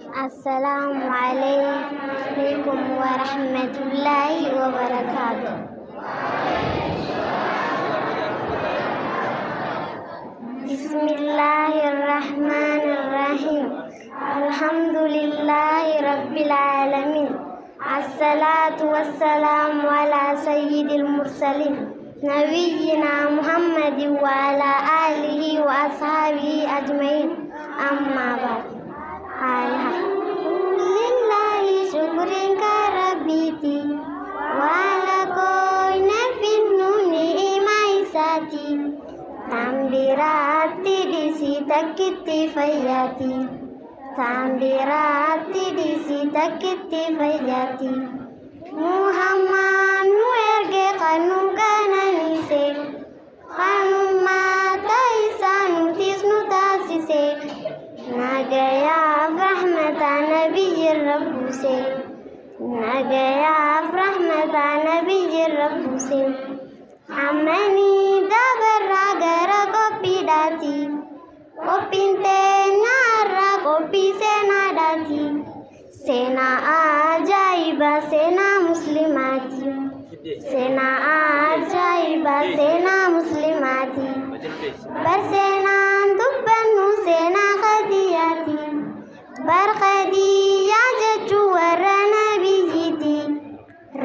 Assalaamu alaikum warahmatullaahi wabarakaatu. Bismillaahi rahmaani rahiim. Alhamdulillaahi rabbil aalamiin. Assalaatu wassalaamu alaa sayyidil mursaliin. Nabiyyinaa Muhammadin wa alaa aalihi wa ashaabihi ajma'iin. Ammaa baad. Alhamdulillahi shukriin kan Rabbiiti. Waan lakkoofne finnu ni'ima isaati. Tan biraatti dhisi takkitti fayyaati. Tan biraatti dhisi takkitti fayyaati. Muhammad nu erge kan nu qananiise. Kanummaa isaa nutis nu taasise. Nagayaaf rahmata nabiyyi irra buuse. Nagayaaf rahmata nabiyyi irra buuse. Ammanii dabarraa gara qophiidhaati. Qophiin teenya har'a qophii seenaadhaati. Seenaa ajaa'ibaa seenaa musliimaati. Seenaa ajaa'ibaa seenaa musliimaati. Bar seenaan dubbannu seenaa Khadiyaati. Bar Khadiyyaa jechuun warra nabiyyiiti.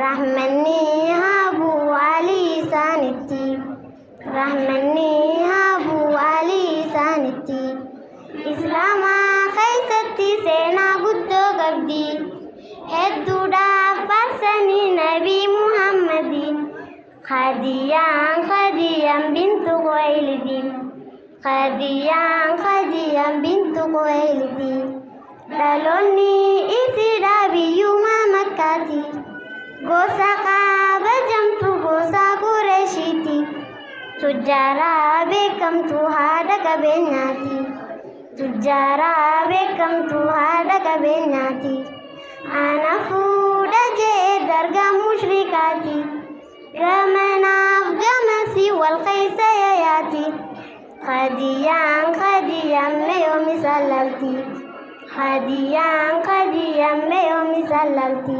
Rahmanni haa bu'u alii isaanitti. Rahmanni haa bu'u alii isaanitti. Islaama keessatti seenaa guddoo qabdi. Hedduudhaaf faarsanii Nabii Muhammadi. Khadiyyaan Khadiyyaan bintu Khuwaylidi. Khadiyyaan Khadiyyaan bintu Khuwaylidi. Dhaloonni isiidha biyyuma Makkaati. Gosa kabajamtu gosa Qureeshiiti. Tujjaaraa beekamtu haadha qabeenyaati. Tujjaaraa beekamtu haadha qabeenyaati. Ana fuudha jee dargaa mushrikaati. Gamanaaf gamasii wal keessa yayaati. Khadiyyaan Khadiyyaan mee yoomi sallalti. Khadiyyaan Khadiyyaan mee yoomi sallalti.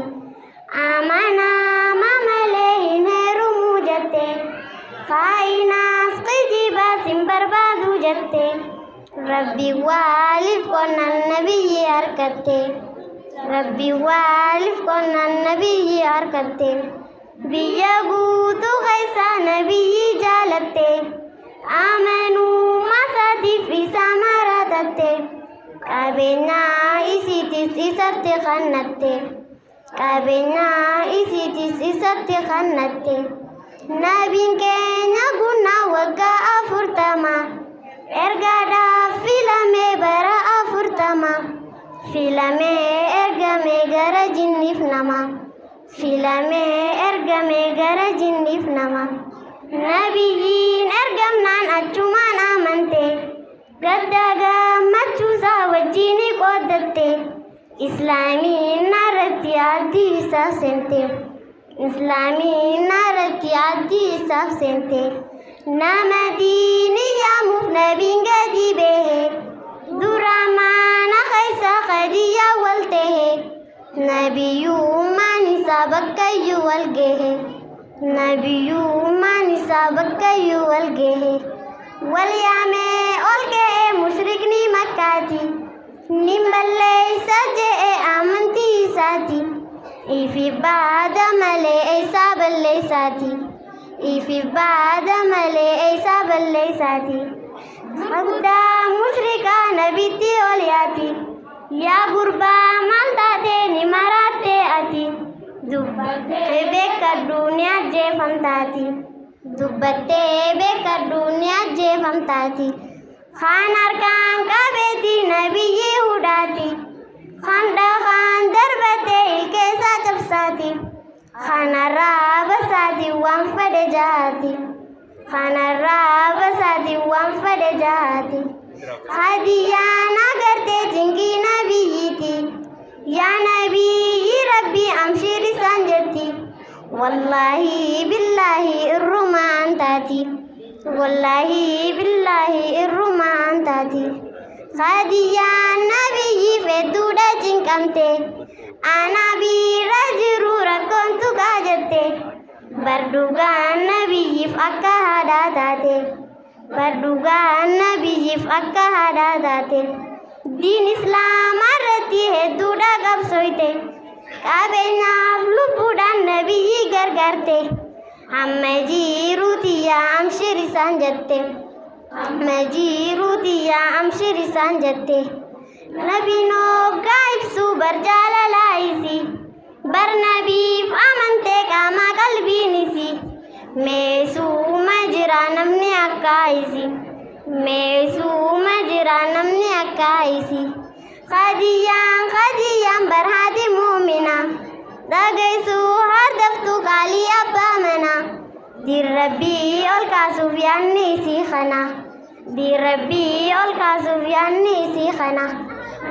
Amanaa malee hin heerumuu jette. Kaayinaas kijibaas hin barbaadu jette. Rabbi waaliif qonnaan nabiyyi harkatte. Rabbi waaliif qonnaan nabiyyi harkatte. Biyya guutuu keessa nabiyyi jaalatte. Amanuu masaatiif isa maratatte. Qabeenya isiitis isatti kennatte. Qabeenya isiitis isatti kennatte. Nabiin keenya gunnaa waggaa 40. Ergaadhaaf filamee bara 40. Filamee ergamee gara jinniif nama. Filamee ergamee gara jinniif nama. Nabiyyiin ergamnaan achumaan amante. Gadda gammachuusaa wajjin qooddatte. Islaamiin irratti addii isaaf seente. Islaamiin irratti addii isaaf seente. Nama diini yaamuuf nabiin gadi bahe. Dura mana keessa Khadiyyaa wal tahe. Nabiyyummaan isaa bakkayyuu wal gahe. Nabiyyummaan isaa bakkayyuu wal gahe. Wal yaamee ol ka'ee mushrikni Makkaati. Nin balleessa je'e amantii isaati. Ifi baada malee eessaa balleessaati. Ifi baada malee eessaa balleessaati. Guddaa mushrikaa nabitti ol yaati. Yaa gurbaa maal taatee ni maraattee ati. Dubbattee beekadhu ni ajjeefamtaati. Dubbattee beekadhu ni ajjeefamtaati. Kan harkaan qabeeti nabiyyi hudhaati. Kan dhakaan darbatee ilkeessaa cabsaati. Kanarraa basaati waan fedhe jahaati. Kanarraa basaati waan fedhe jahaati. Hadiyyaan agartee cinqii nabiyyiiti. Yaa nabiyyi Rabbi amshiir isaan jetti. Wallaahi billaahi irrumaan taati. Wallaahi billaahi irrumaan taati. Hadiyyaan nabiyyi fedduudha. cinqamte. Ana bira jiru rakkoon tuqaa jette. Bar dhugaan nabiyyiif akka haadhaa taate. Bar dhugaan nabiyyiif akka haadhaa taate. Diin Islaamaa irratti hedduudha qabsooyte. Qabeenyaaf lubbuudhaan nabiyyi gargaarte. Hamma jiruu tiyya amshir isaan jette. Hamma jiruu tiyya amshir isaan jette. Nabiin hoggaa ibsu bar jaalalaa isi. Bar nabiif amantee qaama qalbiin isi. Meesuma jira namni akka isi. Meesuma jira namni akka isi. Khadiyyaan khadiyyaan bar haati mu'mina. Dhageessuu hordoftuu qaalii abbaa mana. Diin rabbii ol kaasuuf yaanni isii kana. Diin rabbii ol kaasuuf yaanni isii kana.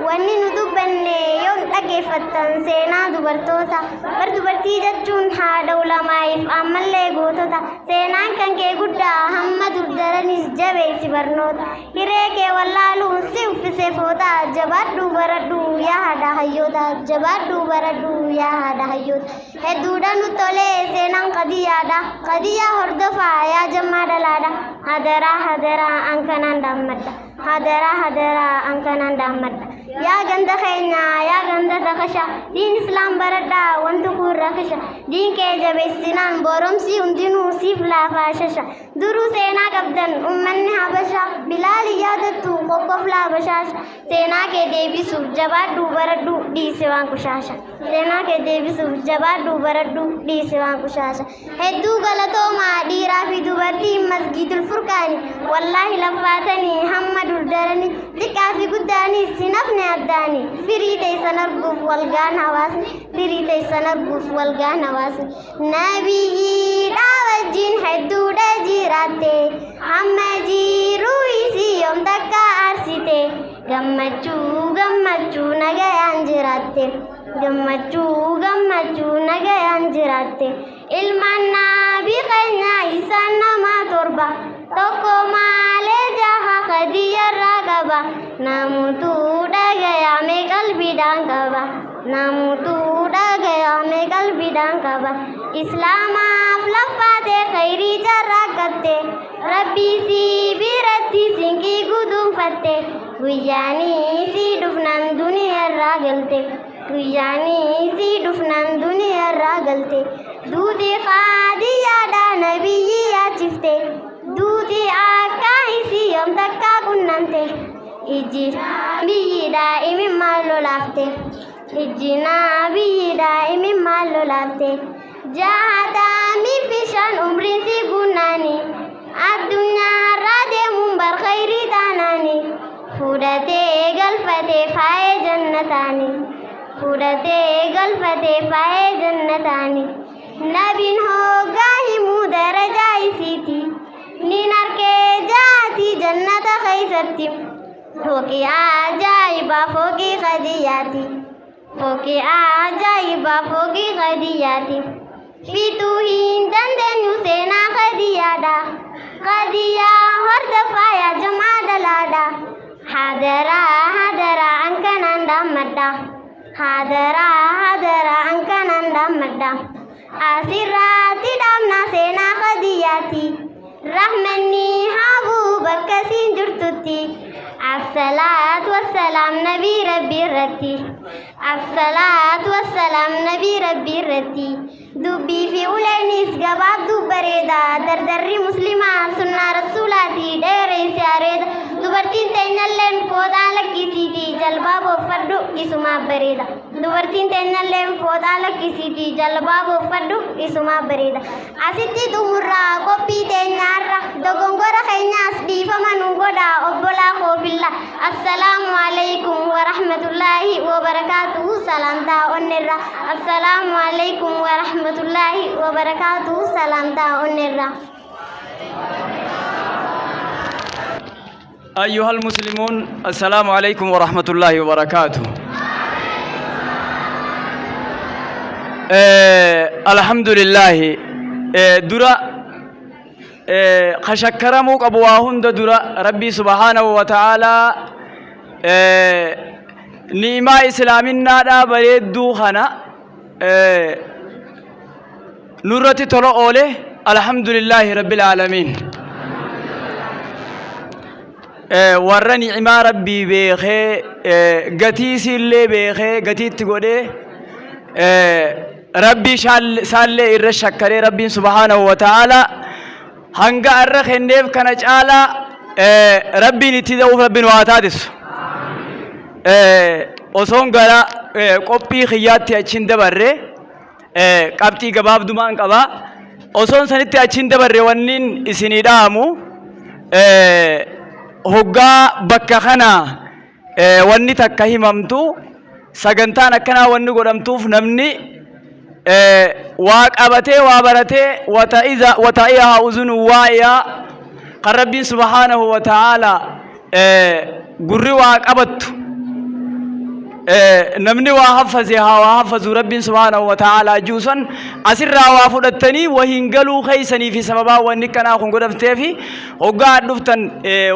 Wanni nu dubbanne yoo nu dhaggeeffattan seenaa dubartoota. Bar dubartii jechuun haadha ulamaa'iif ammallee gootota. Seenaan kan kee guddaa hamma dur daranis jabeessi barnoota. Hiree kee wallaaluun si uffise fooxaa. Jabaadhu baradhu yaa haadha hayyoota. Jabaadhu baradhu yaa haadha hayyoota. Hedduudha nu tolee seenaan qadiyyaadha. Qadiyyaa hordofaa yaa jammaa dhalaadha. Hadaraa hadaraa an kanaan dhaammadha. Hadaraa hadaraa an kanaan dhaammadha. Yaa ganda keenya yaa ganda rakasha. Diin islaam baradhaa wanti kun rakasha. Diin kee jabeessinaan boromsi hundinuu siif laafaa shasha. Duruu seenaa qabdan ummanni habashaa. Bilaali yaadattu kokkoflaa bashaasha. Seenaa kee deebisuuf jabaadhuu baradhuu dhiisi waan qushaasha. Seenaa kee deebisuuf jabaadhuu baradhuu dhiisi waan qushaasha. Hedduu galatoomaa dhiiraa fi dubartiin masgiidul furqaani wallaahi laffaatanii hamma durdaranii xiqqaa fi guddaanis hin hafne addaani firii teessan arguuf walgaan hawaasni firii teessan arguuf walgaan hawaasni nabiyyiidha wajjin hedduudha jiraatte hamma jiruu isii yoom takka aarsite gammachuu gammachuu nagayaan jiraatte gammachuu gammachuu nagayaan jiraatte ilmaan naabii keenya isaan nama torba tokko maalee jaha khadiyyarraa qaba namutuu dhagayame qalbiidhaan qaba namutuu dhagayame qalbiidhaan qaba islaamaaf laffaate khayrii carraaqqatte rabbii si biratti sinqii guduunfatte guyyaanii si dhufnaan duniyaarraa galte guyyaanii si dhufnaan duniyaarraa galte duuti kaadiyyaadha nabiyyi yaachifte duuti akka isii yoom takkaa qunnamte ijji biyyiidha imimmaan lolaafte ijji nabiyyiidha imimmaan lolaafte 65 umriin si guunnaani addunyaarraa deemuun bar khayrii taanaani fuudhatee galfatee faayee jannataani fuudhatee galfatee faayee jannataani nabiin hoggaa himuu darajaa isiiti nin arkee jaati jannata keeysatti fooqii ajaa'ibaa fooqii khadiyyaati fooqii ajaa'ibaa fooqii khadiyyaati Fituu hin dandeenyu seenaa khadiyyaadha. Khadiyyaa hordofaa yaa jamaa dhalaadha. Hadaraa hadaraa an kanaan dhaammadha. Hadaraa hadaraa an kanaan dhaammadha. Asirratti dhaamna seenaa khadiyyaati. Rahmanni haa bu'u bakka siin jirtutti. Assalaatu wassalaam nabii rabbii irratti. Assalaatu wassalaam nabii rabbii irratti. Dubbii fi uleenis gabaabduu bareeda. Dardarri muslimaa sunnaa rasuulaati dheereessi areeda. Dubartiin teenyalleen fooxaa lakkisiiti jalbaaba uffadhu isumaa bareeda. Dubartiin teenyalleen fooxaa lakkisiiti jalbaaba uffadhu isumaa bareeda. Asitti xumurra qophii teenyaarra dogongora keenyaas dhiifama nu godha obbolaa koofilla. Assalaamu alaikum warahmatullaahi wabarakaatuhu salaamtaa onnerra. Assalaamu alaikum warahmatullaahi wabarakaatuhu salaamtaa onnerra. أيها المسلمون السلام عليكم ورحمة الله وبركاته الحمد لله درا خشكرمو قبوا هند درا ربي سبحانه وتعالى Ni'imaa islaaminnaadhaa bareedduu kana nurratti tola oole alhamdulillaahi rabbil aalamiin. Warra ni'imaa rabbii beekee gatii isiillee beekee gatiitti godhee rabbii isaallee irra shakkaree rabbiin subhaanahu wa ta'aalaa hanga arra kenneef kana caalaa rabbiin itti da'uuf rabbiin waa taasisu. Osoon gara qophii kiyyaatti achiin dabarre qabxii gabaabdumaan qaba. Osoon sanitti achiin dabarre wanniin isinii dhaamu hoggaa bakka kana wanni takka himamtu sagantaan akkanaa wanni godhamtuuf namni waa qabatee waa baratee wata'iha uzunu waa'iyaa kan rabbiin subhaanahu wa ta'aalaa gurri waa qabattu namni waa haffaze haa waa haffazu rabbiin subhaanahu wa ta'aalaa ji'u san asirraa waa fudhattanii wahiin galuu keeysanii fi sababaa wanni kanaa kun godhamteefi hoggaa dhuftan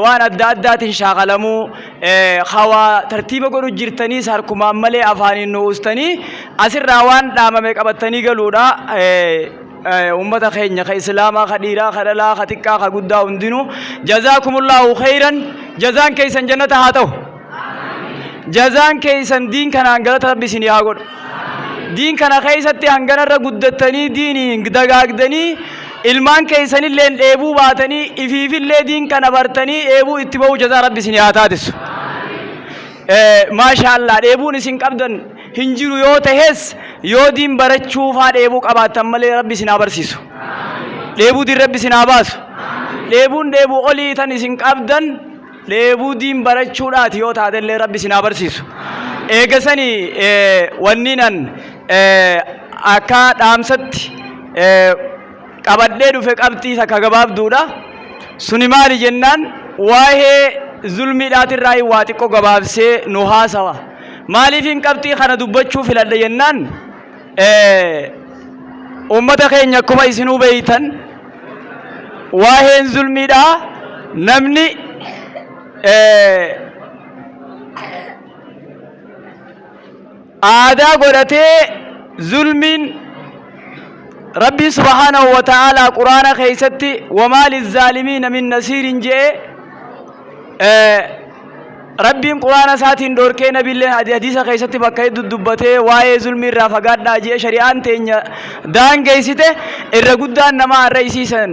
waan adda addaatiin shaakalamuu hawaa tartiiba godhu jirtaniis harkumaan malee afaaniin nu ustanii asirraa waan dhaamame qabattanii galuudha. Ummata keenya ka islaamaa ka dhiiraa ka dhalaa ka xiqqaa ka guddaa hundinuu jazaakumullahu khayran, jazaan keessan jannata haa ta'u. Jazaan keessan diin kanaan galata rabbi isinii haa godhu. Diin kana keessatti hanganarra guddattanii diiniin dagaagdanii ilmaan keessanillee dheebuu baatanii ifiifillee diin kana bartanii dheebuu itti ba'uu jazaa rabbi isinii haa taasisu. Maasha Allah, dheebuun isin qabdan hin jiru yoo tahes yoo diin barachuufaa dheebuu qabaattan malee rabbi isin haa barsiisu. Dheebuu diin rabbi isin haa baasu. Dheebuun dheebuu olii tan isin qabdan dheebuu diin barachuudhaati yoo taatellee rabbi isin haa barsiisu. Eegasanii wanni nan akka dhaamsatti qabadhee dhufe qabxii takka gabaabduudha. Suni maali jennaan waa'ee zulmiidhaatirraa waa xiqqoo gabaabsee nu haasawa. Maaliifin qabxii kana dubbachuu filadhe jennaan uummata keenya akkuma isinuu beeytan waa'een zulmiidhaa namni aadaa godhatee zulmiin rabbiin subhaanahu wa ta'aalaa quraana keessatti wamaa lizzaalimiina min nasiirin je'e rabbiin quraana isaatiin dhorkee nabiilleen hadiisa keessatti bakka hedduu dubbatee waa'ee zulmii irraa fagaadhaa je'e shari'aan teenya daangeessite irra guddaan namaa irra isiisan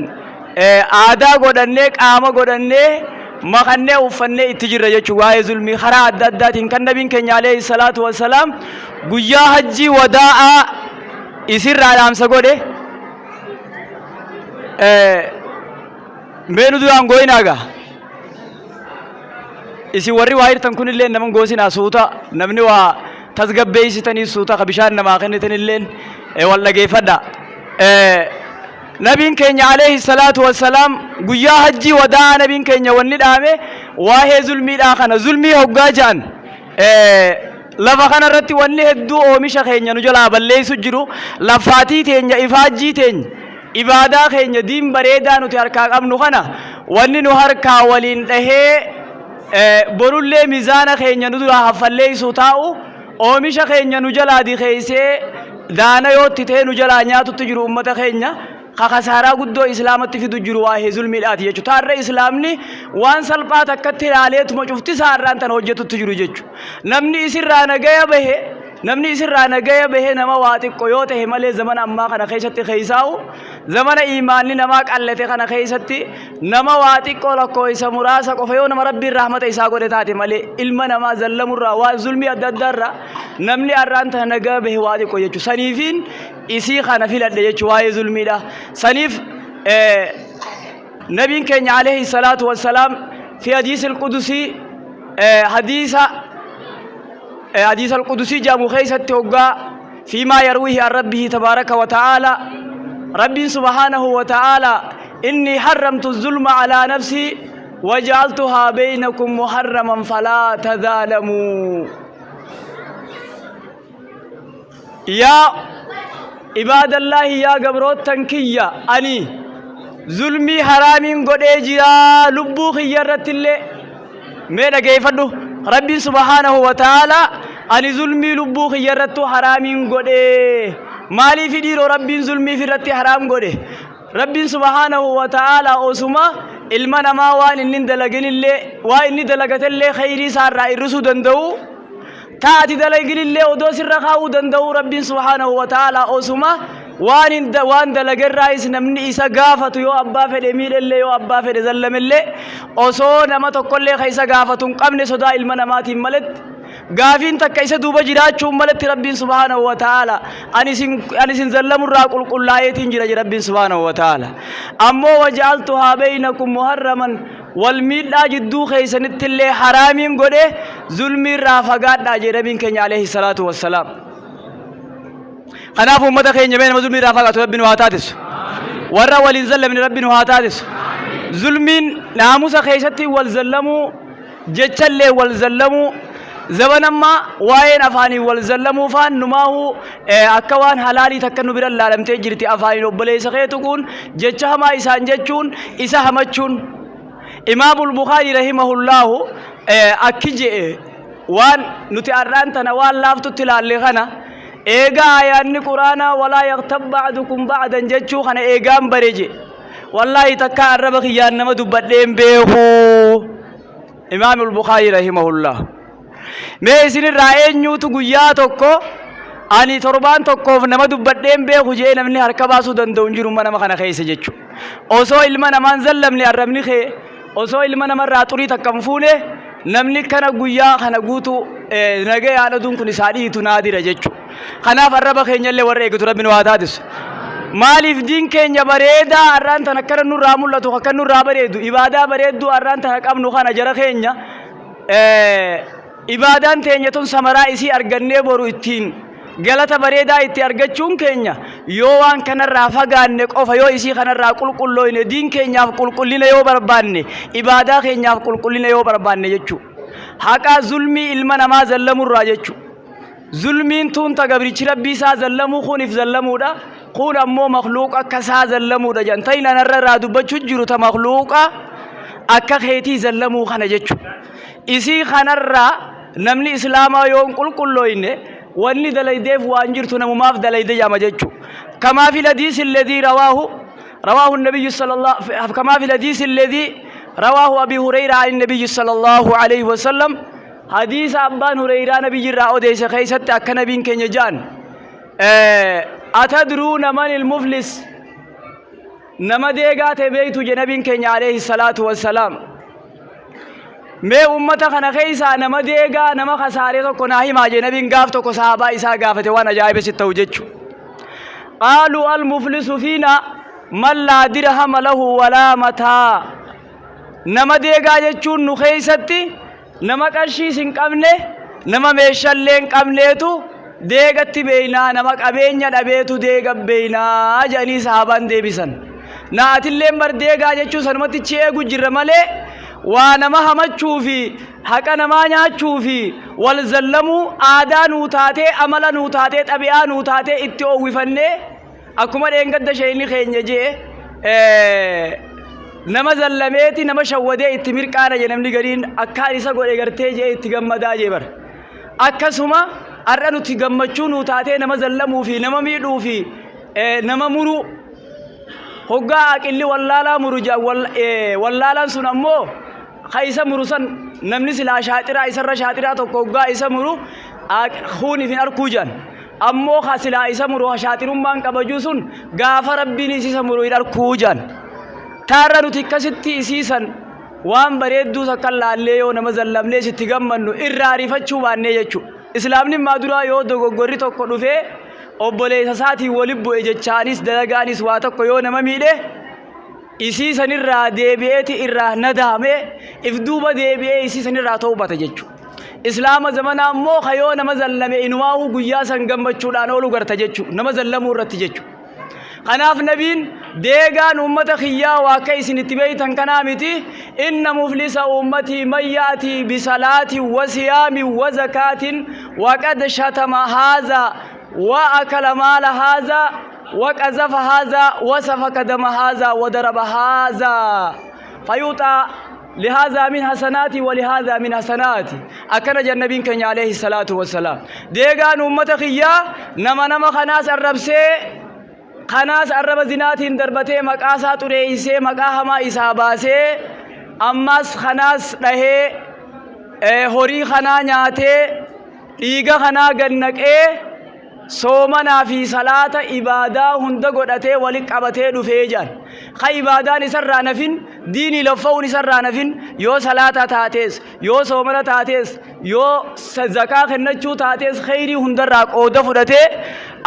aadaa godhannee qaama godhannee makannee uffannee itti jirra jechuun waa'ee zulmii karaa adda addaatiin kan nabiin keenya alayhi salaatu wassalaam guyyaa hajjii wadaa'aa isirraa dhaamsa godhe mee nu duraan gooyinaa gaa isin warri waa hirtan kunillee nama goosinaa suuta namni waa tasgabbeessitanii suuta ka bishaan namaa kennitanilleen wal dhageeffadha. Nabiin keenya alayhi salaatu wassalaam guyyaa hajjii wadaa nabiin keenya wanni dhaame waa'ee zulmiidhaa kana zulmii hoggaa ja'an lafa kana irratti wanni hedduu oomisha keenya nu jalaa balleessu jiru lafaatii teenya ifaajjii teenya ibaadaa keenya diin bareedaa nuti harkaa qabnu kana wanni nu harkaa waliin dhahee borullee mizaana keenya nu duraa haffalleessu taa'u oomisha keenya nu jalaa dikeessee daana yootti ta'ee nu jalaa nyaatutti jiru ummata keenya ka kasaaraa guddoo islaamatti fidu jiru waa'ee zulmiidhaati jechuudha. Taarra islaamni waan salphaa takkatti ilaaleetuma cufti isaa irraan tan hojjetutti jiru jechuudha. Namni isirraa nagaya bahe namni isirraa nagaya bahe nama waa xiqqo yoo ta'e malee zamana ammaa kana keessatti keessaa'u zamana imaanni namaa qallate kana keessatti nama waa xiqqoo lakkoofsa muraasa qofa yoo nama rabbiin rahmata isaa godhe taate malee ilma namaa zallamurraa waan zulmii adda addaarraa namni har'aan tana nagaa bahe waa xiqqo jechuudha. Saniifiin isii kana filadhe jechuudha waa'ee zulmiidha. Saniif nabiin keenya alayhi salaatu wassalaam fi hadiisil qudusii hadiisa hadiisa alqudusii jedhamu keessatti hoggaa فيما يرويه عن ربه تبارك وتعالى ربي سبحانه وتعالى إني حرمت الظلم على نفسي وجعلتها بينكم محرما فلا تظالموا يا عباد الله يا قبروتن كيا أني ظلمي حرامين قد اجرا لبو خيرت اللي mee dhageeffadhu rabbiin subhaanahu wa ta'aalaa Ani zulmii lubbuu kiyya irrattuu haraamiin godhe. Maaliif dhiiroo Rabbiin zulmii irratti haraam godhe? Rabbiin subhaanahu wa ta'aalaa osuma ilma namaa waan inni hin dalaginillee waan inni dalagatellee khayrii isaarraa hir'isuu danda'u taa ati dalaginillee odoo sirra kaa'uu danda'u Rabbiin subhaanahu wa ta'aalaa osuma waan hin waan dalagerraayis namni isa gaafatu yoo abbaa fedhe miidhellee yoo abbaa fedhe zallamellee osoo nama tokkollee ka isa gaafatu hin qabne sodaa ilma namaatiin maletti Gaafiin takka isa duuba jiraachuun malatti Rabbiin subhaanahu wa ta'aala ani isin ani isin zallamurraa qulqullaa'eetiin jira jedhe Rabbiin subhaanahu wa ta'aala. Ammoo waja'altuhaa beeynakum muharraman wal miidhaa jidduu keessanitti illee haraamiin godhe zulmiirraa fagaadhaa jedhe Nabiin keenya alayhi salaatu wassalaam. Kanaaf uummata keenya mee nama zulmii irraa fagaatu Rabbi nu haa taasisu. Warra waliin zallamne Rabbi nu haa taasisu. Zulmiin naamusa keessatti wal zallamuu jechallee wal zallamuu zaban ammaa waa'een afaaniin wal zallamuu faan numaahuu akka waan halaalii takka nu bira laalamtee jirti afaaniin obboleessa kee tuquun jecha hamaa isaan jechuun isa hamachuun Imaamul Bukaarii rahimahullaahu akki je'e waan nuti har'aan tana waan laaftutti ilaalle kana eegaa aayaanni quraanaa walaa yaqtab ba'dukum ba'dan jechuu kana eegaan bare je'e Wallaahi takkaa arraba kiyyaan nama dubbadhee hin beeku. Imaam Bukaarii rahimahullah. Mee isinirraa eenyuutu guyyaa tokko ani torbaan tokkoof nama dubbadhee hin beeku jedhee namni harka baasuu danda'u hin jiru nama kana keessa jechuudha. Osoo ilma namaan zallamne arrabni kee osoo ilma namarraa xurii takka hin fuune namni kana guyyaa kana guutuu nagayaan oduun kun isaa dhiitu naadira jechuudha. Kanaaf arraba keenyallee warra eegatu rabbi nu haa taasisu. Maaliif diin keenya bareedaa har'aan tana akkana nurraa mul'atu akka nurraa bareedu ibaadaa bareedduu har'aan tana qabnu kana jara keenya ibaadaan teenya tun samaraa isii argannee boru ittiin galata bareedaa itti argachuun keenya yoo waan kanarraa fagaanne qofa yoo isii kanarraa qulqullooyne diin keenyaaf qulqullina yoo barbaanne ibaadaa keenyaaf qulqullina yoo barbaanne jechuudha. Haqaa zulmii ilma namaa zallamurraa jechuudha. Zulmiin tuun ta gabrichi rabbii isaa zallamuu kun if zallamuudha. Kun ammoo makluuqa akka isaa zallamuudha jedhan. Ta'in anarra irraa dubbachuu jiru ta makluuqa akka keetii zallamuu kana jechuudha. Isii kanarraa namni islaamaa yoo hin qulqullooyne wanni dalaydeef waan jirtu namumaaf dalayde jedhama jechuudha. Kamaa fil hadiisi alladhii rawaahu rawaahu nabiyyu sallallahu kamaa fil hadiisi alladhii rawaahu abi hureyraa an nabiyyi sallallahu alayhi wasallam Hadiisa abbaan Hureyraa nabiyyirraa odeesse keessatti akka nabiin keenya ja'an atadruuna manil muflis nama deegaa ta'e beektu je nabiin keenya alayhi salaatu wassalaam mee ummata kana keessaa nama deegaa nama kasaaree tokko naa himaa je nabiin gaaf tokko sahaabaa isaa gaafate waan ajaa'iba sitti ta'u jechu qaaluu al muflisu fiina man laa dirhama lahu walaa mataa nama deegaa jechuun nu keessatti Nama qarshiis hin qabne, nama meeshallee hin qabneetu deegatti beeynaa, nama qabeenya dhabeetu deega beeynaa jedhanii sahaabaan deebisan. Na atilleen bar deegaa jechuu sanumatti chi eegu jirra malee waa nama hamachuu fi haqa namaa nyaachuu fi wal zallamuu aadaa nuu taatee amala nuu taatee xabi'aa nuu taatee itti oowwifannee Akkuma dheengadda sheeyni keenya jee nama zallameeti nama shawwadee itti mirqaana jee namni gariin akkaan isa godhe gartee jee itti gammadaa jee bar. Akkasuma har'a nuti gammachuu nuu taatee nama zallamuu fi nama miidhuu fi nama muruu hoggaa aqilli wallaalaa muru jedhan wallaalaan sun ammoo ka isa muru san namni silaa shaaxiraa isarra shaaxiraa tokko hoggaa isa muru kuuniif hin arkuu jedhan. Ammoo ka silaa isa muru ka shaaxirummaan qabajuu sun gaafa Rabbiinis isa muru hin arkuu jedhan. Taarra nuti akkasitti isiisan waan bareedduu takka laallee yoo nama zallamnee sitti gammannu irraa rifachuu baannee jechuudha. Islaamni immaa duraa yoo dogoggorri tokko dhufee obboleessa isaatiin wali bu'e jechaanis dalagaanis waa tokko yoo nama miidhe isii sanirraa deebi'eeti irraa nadaamee if duuba deebi'ee isii sanirraa tawbata jechuudha. Islaama zamanaa immoo ka yoo nama zallame inumaahuu guyyaa san gammachuudhaan oolu garta jechuudha. Nama zallamuu irratti jechuudha. Kanaaf nabiin deegaan uummata kiyyaa waa akka isin itti beeytan kanaa miti inna muflisa uummatii man ya'tii bisalaatin wa siyaamin wa zakaatin wa qad shatama haazaa wa akala maala haazaa wa qazafa haazaa wa safaka dama haazaa wa daraba haazaa fayuxaa Lihaazaa min hasanaati wa lihaazaa min hasanaati. Akkana jedhan nabiin keenya alayhi salaatu wassalaam. Deegaan uummata kiyyaa nama nama kanaas arrabsee kanaas arraba zinaatiin darbatee maqaa isaa xureessee maqaa hamaa isaa baasee ammas kanaas dhahee horii kanaa nyaatee dhiiga kanaa gad naqee soomanaa fi salaata ibaadaa hunda godhatee wali qabatee dhufee jedhan. Ka ibaadaan isarraa nafin diinii laffa'uun isarraa nafin yoo salaata taatees yoo soomana taatees yoo zakaa kennachuu taatees kheyrii hundarraa qooda fudhatee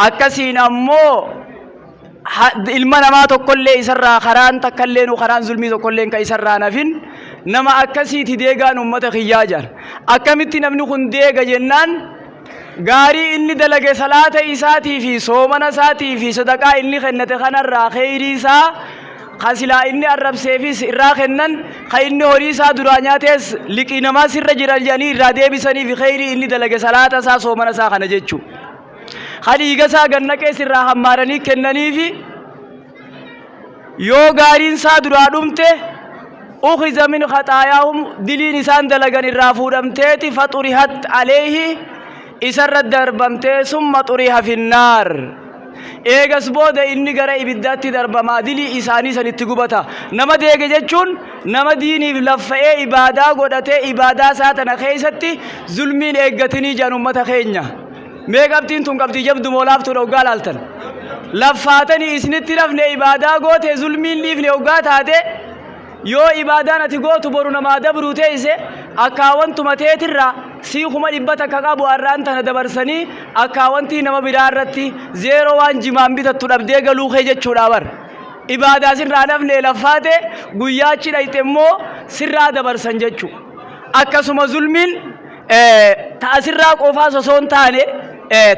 akkasiin ammoo ilma namaa tokkollee isarraa karaan takkallee nu karaan zulmii tokkolleen ka isarraa nafin nama akkasiiti deegaan ummata kiyyaa jedhan. Akkamitti namni kun deega jennaan gaarii inni dalage salaata isaatii fi soomana isaatii fi sadaqaa inni kennate kanarraa kheyrii isaa ka silaa inni arrabseefis irraa kennan ka inni horii isaa duraa nyaatees liqii namaa sirra jira jedhanii irraa deebisanii fi kheyrii inni dalage salaata isaa soomana isaa kana jechuu. Ka dhiiga isaa gad naqees irraa hammaaranii kennaniifi yoo gaariin isaa duraa dhumte ukhiza min khaxaayaahum diliin isaan dalagan irraa fuudhamteeti faxurihat aleeyhi isarra darbamtee summa xuriha finnaar eegas booda inni gara ibiddaatti darbamaa dilii isaanii san itti gubata. Nama deege jechuun nama diiniif laffa'ee ibaadaa godhatee ibaadaa isaa tana keessatti zulmiin eeggatinii jedhan ummata keenya. Mee qabxiin tun qabxii jabdu moo laaftuudha hoggaa laaltan? Laffaatanii isinitti nafne ibaadaa goote zulmiin dhiifne hoggaa taate yoo ibaadaan ati gootu boru namaa dabruu teeyse akkaawantuma teetirraa sii 100,000 qabu arraan tana dabarsanii akkawantii nama biraa irratti zeeroo waan jimaan bitattu dhabdee galuu kee jechuudha bar. Ibaadaa sirraa nafne laffaate guyyaa achi dhayxe immoo sirraa dabarsan jechuudha. Akkasuma zulmiin ta asirraa qofaas osoo hin taane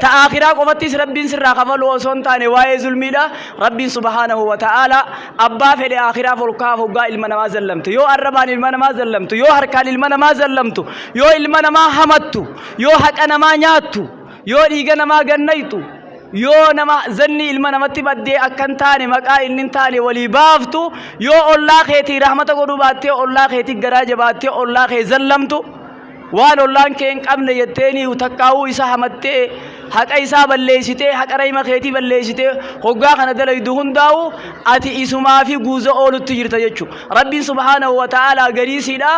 ta akhiraa qofattis Rabbiin sirraa kafaluu osoo hin taane waa'ee zulmiidha. Rabbiin subhaanahu wa ta'ala abbaa fedhe akhiraaf ol kaaf hoggaa ilma namaa zallamtu, yoo arrabaan ilma namaa zallamtu, yoo harkaan ilma namaa zallamtu, yoo ilma namaa hamattu, yoo haqa namaa nyaattu, yoo dhiiga namaa gannaytu, yoo nama zanni ilma namatti baddee akka hin taane maqaa inni hin taane walii baaftu, yoo ollaa keetii rahmata godhuu baattee ollaa keetii garaa jabaattee ollaa kee zallamtu, waan ollaan kee hin qabne jetteeni takkaa'uu isa hamattee haqa isaa balleessitee haqa rahima keetii balleessitee hoggaa kana dalaydu hundaa'u ati isumaa fi guuza oolutti jirta jechuudha. Rabbiin subhaanahu wa ta'aalaa garii siidha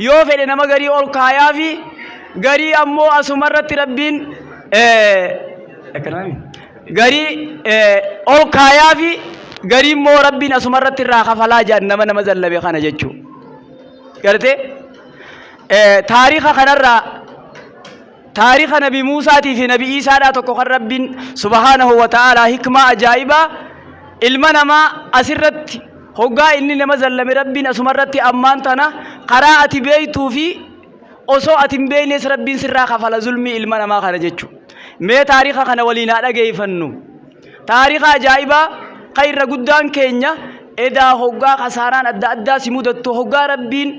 yoo fedhe nama garii ol kaayaa fi garii ammoo asumarratti Rabbiin garii ol kaayaa fi garii immoo Rabbiin asumarratti irraa kafalaa jedhan nama nama zallabe kana jechuudha. Gartee? Taariika kanarraa taariika Nabi Muusaatii fi Nabi Iisaadhaa tokko kan Rabbiin subhaanahu wa ta'aalaa hikmaa ajaa'ibaa ilma namaa asirratti hoggaa inni nama zallame Rabbiin asumarratti ammaan tana karaa ati beektuu fi osoo ati hin beeknes Rabbiin sirraa kafala zulmii ilma namaa kana jechuudha. Mee taariika kana waliin haa dhageeffannu. Taariika ajaa'ibaa kan irra guddaan keenya edaa hoggaa kasaaraan adda addaa si mudattu, hoggaa Rabbiin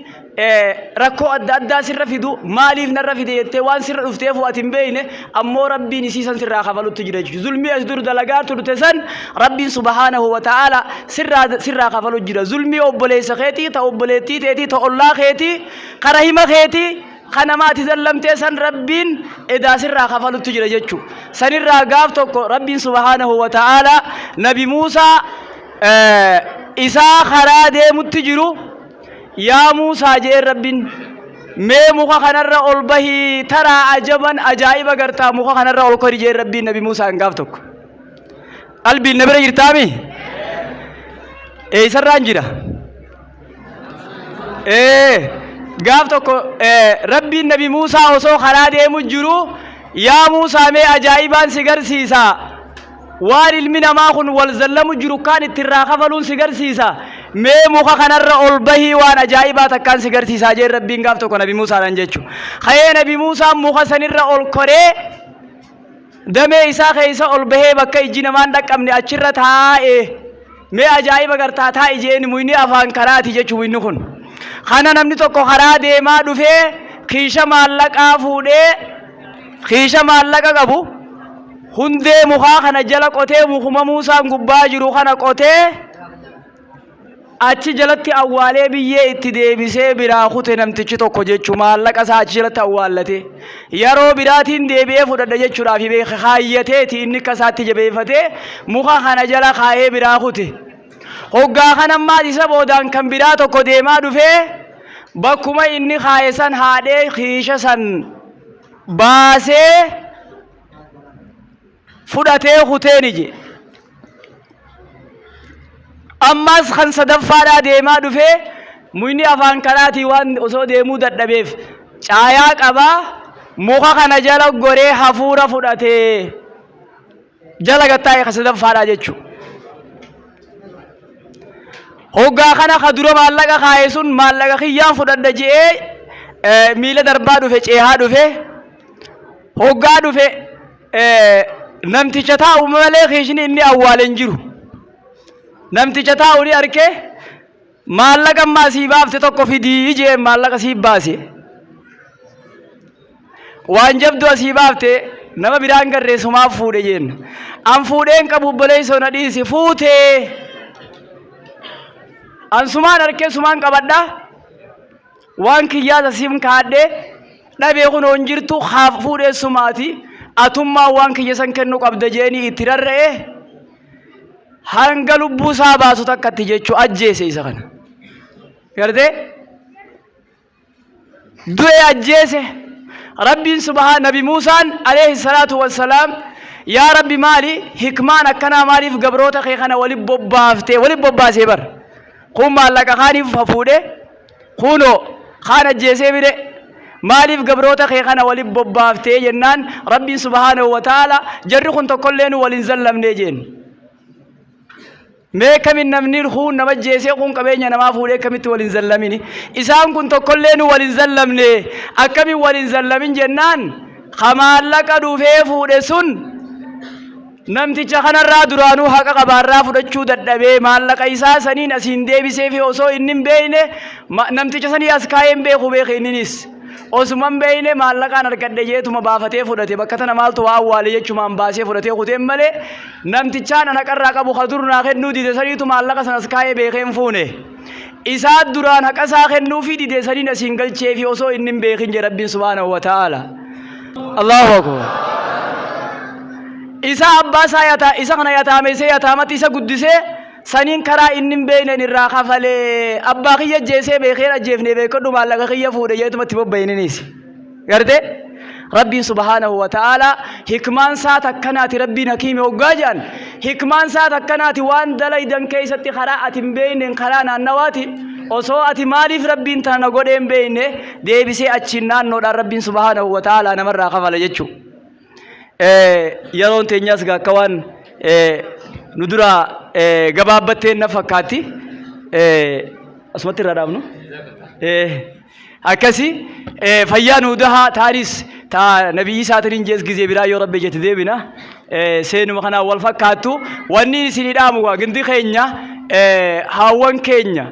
rakkoo adda addaa sirra fidu maaliif narra fide jettee waan sirra dhufteef ati hin beekne ammoo Rabbiin isii san sirraa kafalutti jira jechuudha. Zulmii as dur dalagaa turte san Rabbiin subhaanahu wa ta'aala sirraa kafalu jira. Zulmii obboleessa keetii, ta obboleettii teetii, ta ollaa keetii, ka rahima keetii, ka nama ati zallamtee san Rabbiin edaa sirraa kafalutti jira jechuudha. Sanirraa gaaf tokko Rabbiin subhaanahu wa ta'aala Nabi Muusaa isaa karaa deemutti jiru yaa Muusaa jeen Rabbiin mee muka kanarra ol bahii taraa ajaban ajaa'iba gartaa muka kanarra ol kori jeen Rabbiin Nabi Muusaan gaaf tokko. Qalbiin na bira jirtaami? Eessarraan jira? Ee gaaf tokko Rabbiin Nabi Muusaa osoo karaa deemu jiru yaa Muusaa mee ajaa'ibaan si garsiisa. Waan ilmi namaa kun wal zallamu jiru kaan itti irraa kafaluun si garsiisa. Mee muka kanarra ol bahii waan ajaa'ibaa takkaan si garsiisaa jeen Rabbiin gaaf tokko Nabi Muusaadhaan jechu. Ka'ee Nabi Muusaan muka sanirra ol koree damee isaa keessa ol bahee bakka ijji namaan dhaqqabne achirra taa'e. Mee ajaa'iba gartaa taa'i jeen muyni afaan karaati jechu muyni kun. Kana namni tokko karaa deemaa dhufee kiisha maallaqaa fuudhee kiisha maallaqa qabu hundee mukaa kana jala qotee mukuma Muusaan gubbaa jiru kana qotee Achi jalatti awwaalee biyyee itti deebisee biraa kute namtichi tokko jechu maallaqa isaa achi jalatti awwaallate. Yaroo biraatiin deebi'ee fudhadha jechuudhaaf beeke kaayyateeti inni akka isaatti jabeeffatee muka kana jala kaayee biraa kute. Hoggaa kana ammaas isa boodaan kan biraa tokko deemaa dhufee bakkuma inni kaaye san haadhee kiisha san baasee fudhatee kuteeni je. Ammas kan sadaffaadhaa deemaa dhufee muyni afaan kanaatii waan osoo deemuu dadhabeef caayaa qabaa muka kana jala goree hafuura fudhatee jala gattaa'e kan sadaffaadhaa jechuudha. Hoggaa kana ka dura maallaqa kaaye sun maallaqa kiyyaan fudhadha je'ee miila darbaa dhufe ceehaa dhufe hoggaa dhufe namticha taa'u malee kiishni inni awwaale hin jiru. Namticha taa'u ni arke maallaqa ammaa sii baafte tokko fidii jee maallaqa sii baase. Waan jabdu asii baafte nama biraan garree sumaaf fuudhe jeen. An fuudheen qabu obboleessoo na dhiisi fuutee. An sumaan arkee sumaan qabadha. Waan kiyyaas asiin kaadhee dhabee kunoo hin jirtu haa fuudhee sumaati. Atummaa waan kiyya san kennu qabda jeeni itti rarra'e hanga lubbuu isaa baasu takkatti jechuu ajjeese isa kana. Gartee? Du'e ajjeese. Rabbiin subhaan Nabi Muusaan alayhi salaatu wassalaam yaa Rabbi maali hikmaan akkanaa maaliif gabroota kee kana wali bobbaaftee wali bobbaasee bar. Kun maallaqa kaaniif fuudhe kunoo kaan ajjeesee bire maaliif gabroota kee kana wali bobbaaftee jennaan Rabbiin subhaanahu wa ta'ala jarri kun tokkollee nu waliin zallamnee jeen. Mee kamin namni kuun nama ajjeesee kuun qabeenya namaa fuudhee akkamitti waliin zallamini? Isaan kun tokkollee nu waliin zallamne akkamin waliin zallamin jennaan ka maallaqa dhufee fuudhe sun namticha kanarraa duraanuu haqa qabaarraa fudhachuu dadhabee maallaqa isaa saniin asiin deebisee fi osoo inni hin beekne namticha sanii as kaa'ee hin beeku beeke inninis. Osuma hin beekne maallaqaan argadhe jeetuma baafatee fudhate bakka tana maaltu waa awwaale jechumaan baasee fudhatee kuteen malee namtichaan an haqarraa qabu ka dur naa kennuu dide saniitu maallaqa sanas kaa'ee beekee hin fuune. Isaa duraan haqa isaa kennuufii dide saniin asiin galcheefi osoo inni hin beekin jedhe Rabbiin subhaanahu wa ta'aala. Allahu akbar. Isa abbaa isaa yataa isa kana yataamessee yataamatti isa guddisee saniin karaa inni hin beekneen irraa kafalee abbaa kiyya ajjeesee beekeen ajjeefne beekadhu maallaqa kiyya fuudhe jeetuma itti bobba'ininis. Gartee? Rabbiin subhaanahu wa ta'aalaa hikmaan isaa takkanaati Rabbiin hakiimi hoggaa jedhan hikmaan isaa takkanaati waan dalaydan keessatti karaa ati hin beekneen karaa naannawaati osoo ati maaliif Rabbiin tana na godhee hin beekne deebisee achiin naannoodhaan Rabbiin subhaanahu wa ta'aalaa namarraa kafala jechuudha. Yeroon teenyas gaa akka waan nu dura gabaabbatteen na fakkaatti. Asumatti irraa dhaabnu. Akkasi fayyaa nuu dahaa taanis taa nabiyyi isaatiin hin jees gizee biraa yoo rabbi jette deebina. Seenuma kanaan wal fakkaattu wanni isinii dhaamu gaa gindi keenya haawwan keenya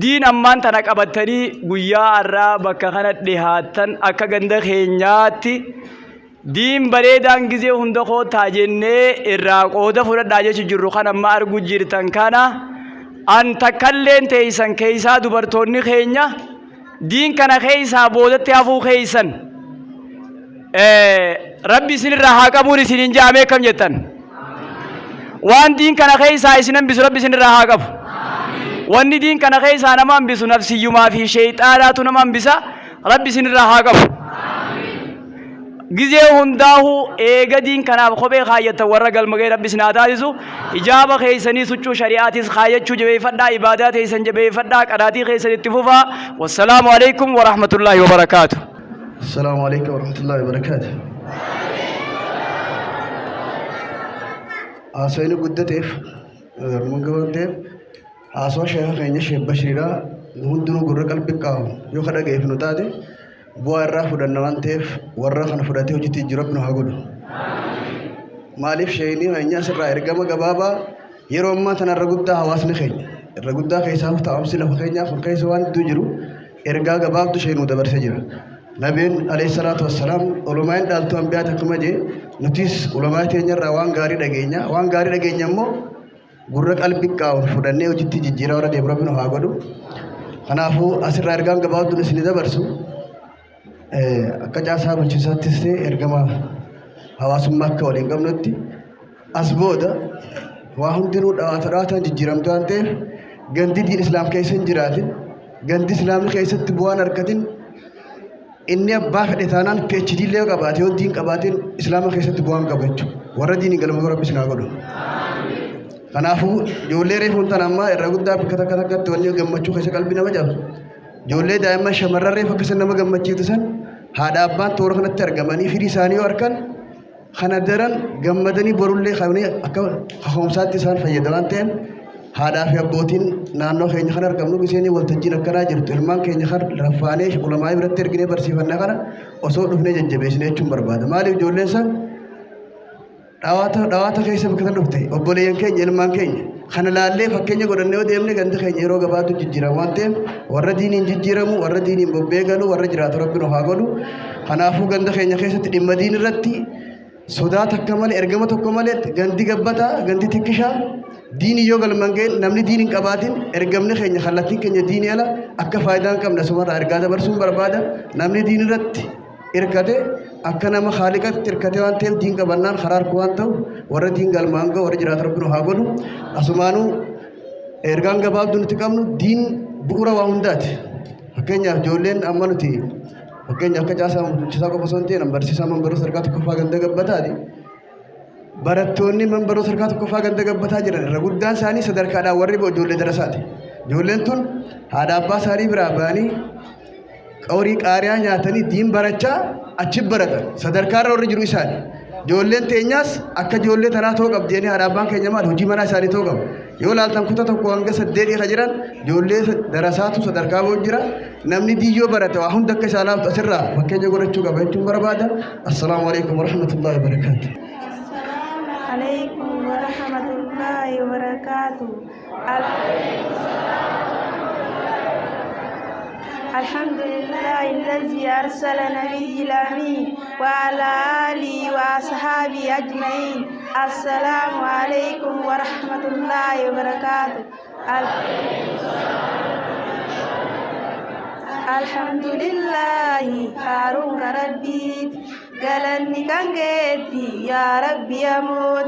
diin ammaan tana qabattanii guyyaa har'aa bakka kana dhihaattan akka ganda keenyaatti diin bareedaan gizee hunda koottaa jennee irraa qooda fudhadhaa jechu jirru kan amma argu jirtan kana an takkalleen teeysan keeysaa dubartoonni keenya diin kana keeysaa boodatti hafuu keeysan rabbi isinirraa haa qabuun isiniin ja'amee akkam jettan waan diin kana keeysaa isin hambisu rabbi isinirraa haa qabu wanni diin kana keeysaa nama hambisu nafsiyyumaa fi sheeyxaanaatu nama hambisa rabbi isinirraa haa qabu Gizee hundaahu eega diin kanaaf kophee kaayyattan warra galma ga'e Rabbi isin haa taasisu. Hijaaba keessanii succuu shari'aatis kaayyachuu jabeeffadhaa, ibaadaa teessan jabeeffadhaa, qaraatii keessan itti fufaa. Wassalaamu alaikum wa rahmatullaahi wa barakaatu. Assalaamu alaikum warahmatullahi wabarakatuh. Haasawni guddateef Oromoon gabaabdeef haasawaa sheeka keenya Sheek Bashiridha. Nu hundinuu gurra qalbii qabu yoo ka dhageeffnu taate bu'aa irraa fudhanna waan ta'eef warra kana fudhatee hojiitti jijjiiru Rabbi nu haa godhu. Maaliif sheekni keenya asirraa ergama gabaabaa yeroo ammaa tana irra guddaa hawaasni keenya irra guddaa keessaa taa'umsi lafa keenyaa kun keessa waan hedduu jiru ergaa gabaabdu ishee nuu dabarsee jira. Nabiin alayhi salaatu wassalaam ulumaa'in dhaaltuu anbiyaati akkuma jee nutis ulumaa teenyarraa waan gaarii dhageenya waan gaarii dhageenya immoo Gurra qalbii qaawun fudhannee hojiitti jijjiiraa warra deemu Rabbi nu haa godhu. Kanaafuu asirraa ergaan gabaabduun isin dabarsu akka caasaa bulchiinsaattis ta'e ergama hawaasummaa akka waliin qabnutti as booda waa hundinuu dhawaata dhawaataan jijjiiramtu waan ta'eef, gandi diin islaam keessa hin jiraatin, gandi islaamni keessatti bu'aan argatin, inni abbaa fedhe taanaan PhD illee yoo qabaate, yoo diin qabaatin islaama keessatti bu'aan qabu jechuudha. Warra diiniin galma Rabbi isin haa godhu. Kanaafuu ijoollee reefuun tan ammaa irra guddaa bakka takka takkatti wanni gammachuu keessa qalbii nama cabsu. Ijoollee daa'imman shamarran reefu akka isin nama gammachiiftu san haadha abbaan toora kanatti argamanii firii isaanii yoo argan kana daran gammadanii borullee qabanii akka kaka'umsaatti isaan fayyada waan ta'eef, haadhaa fi abbootiin naannoo keenya kan argamnu giseenii waltajjiin akkanaa jirtu ilmaan keenya kan raffaanee ulamaa biratti erginee barsiifannaa kana osoo dhufnee jajjabeessine jechuun barbaada. Maaliif ijoolleen san dhawaata dhawaata keessa bakka san dhufte, obboleeyyan keenya, ilmaan keenya kana laallee fakkeenya godhannee yoo deemne gandi keenya yeroo gabaatu jijjiirama waan ta'eef, warra diiniin jijjiiramu, warra diiniin bobbee galu, warra jiraatu Rabbi nu haa godhu. Kanaafuu ganda keenya keessatti dhimma diin irratti sodaa takka malee, ergama tokko malee, gandi gabbataa, gandi tikkishaa diinii yoo galman ga'in, namni diin hin qabaatin, ergamni keenya kallattiin keenya diinii ala akka faayidaa hin qabne asumarraa ergaa dabarsuun barbaada. Namni diin irratti hirkate akka nama haaliqatti hirkate waan ta'eef, diin qabannaan karaa harku waan ta'u, warra diin galmaan ga'u, warra jiraatu Rabbi nu haa godhu. Asumaanuu ergaan gabaabduu nuti qabnu, diin bu'uura waa hundaati. Fakkeenyaaf ijoolleen amma nuti fakkeenya akka caasaa bulchisaa qofa osoo hin ta'in, barsiisaa man barumsa sadarkaa tokkoffaa ganda gabbataati. Barattoonni man barumsa sadarkaa tokkoffaa ganda gabbataa jiran irra guddaan isaanii sadarkaadhaan warri ijoollee darasaati. Ijoolleen tun haadha abbaa isaanii biraa ba'anii qorii qaariyaa nyaatanii diin barachaa achi baratan, sadarkaa irra warri jiru isaani. Ijoolleen teenyaas akka ijoollee tanaa ta'uu qabdi jedhanii haadha abbaan keenya maal hojii manaa isaanii ta'uu qabu. Yoo laaltan kutaa 1 hanga 8 kan jiran ijoollee darasaatu sadarkaa booda jira. Namni diyyoo barate waa hunda akka isaa laaftu asirraa fakkeenya godhachuu qaba jechuun barbaada. Assalaamu alaikum warahmatullahi wabarakaatuh. Alaikum warahmatullahi wabarakatuh. الحمد لله الذي أرسل نبي الأمين وعلى آله وأصحابه أجمعين. السلام عليكم ورحمة الله وبركاته. الحمد لله faaruun rabbiit, galanni kan keetti yaa Rabbi yamoot,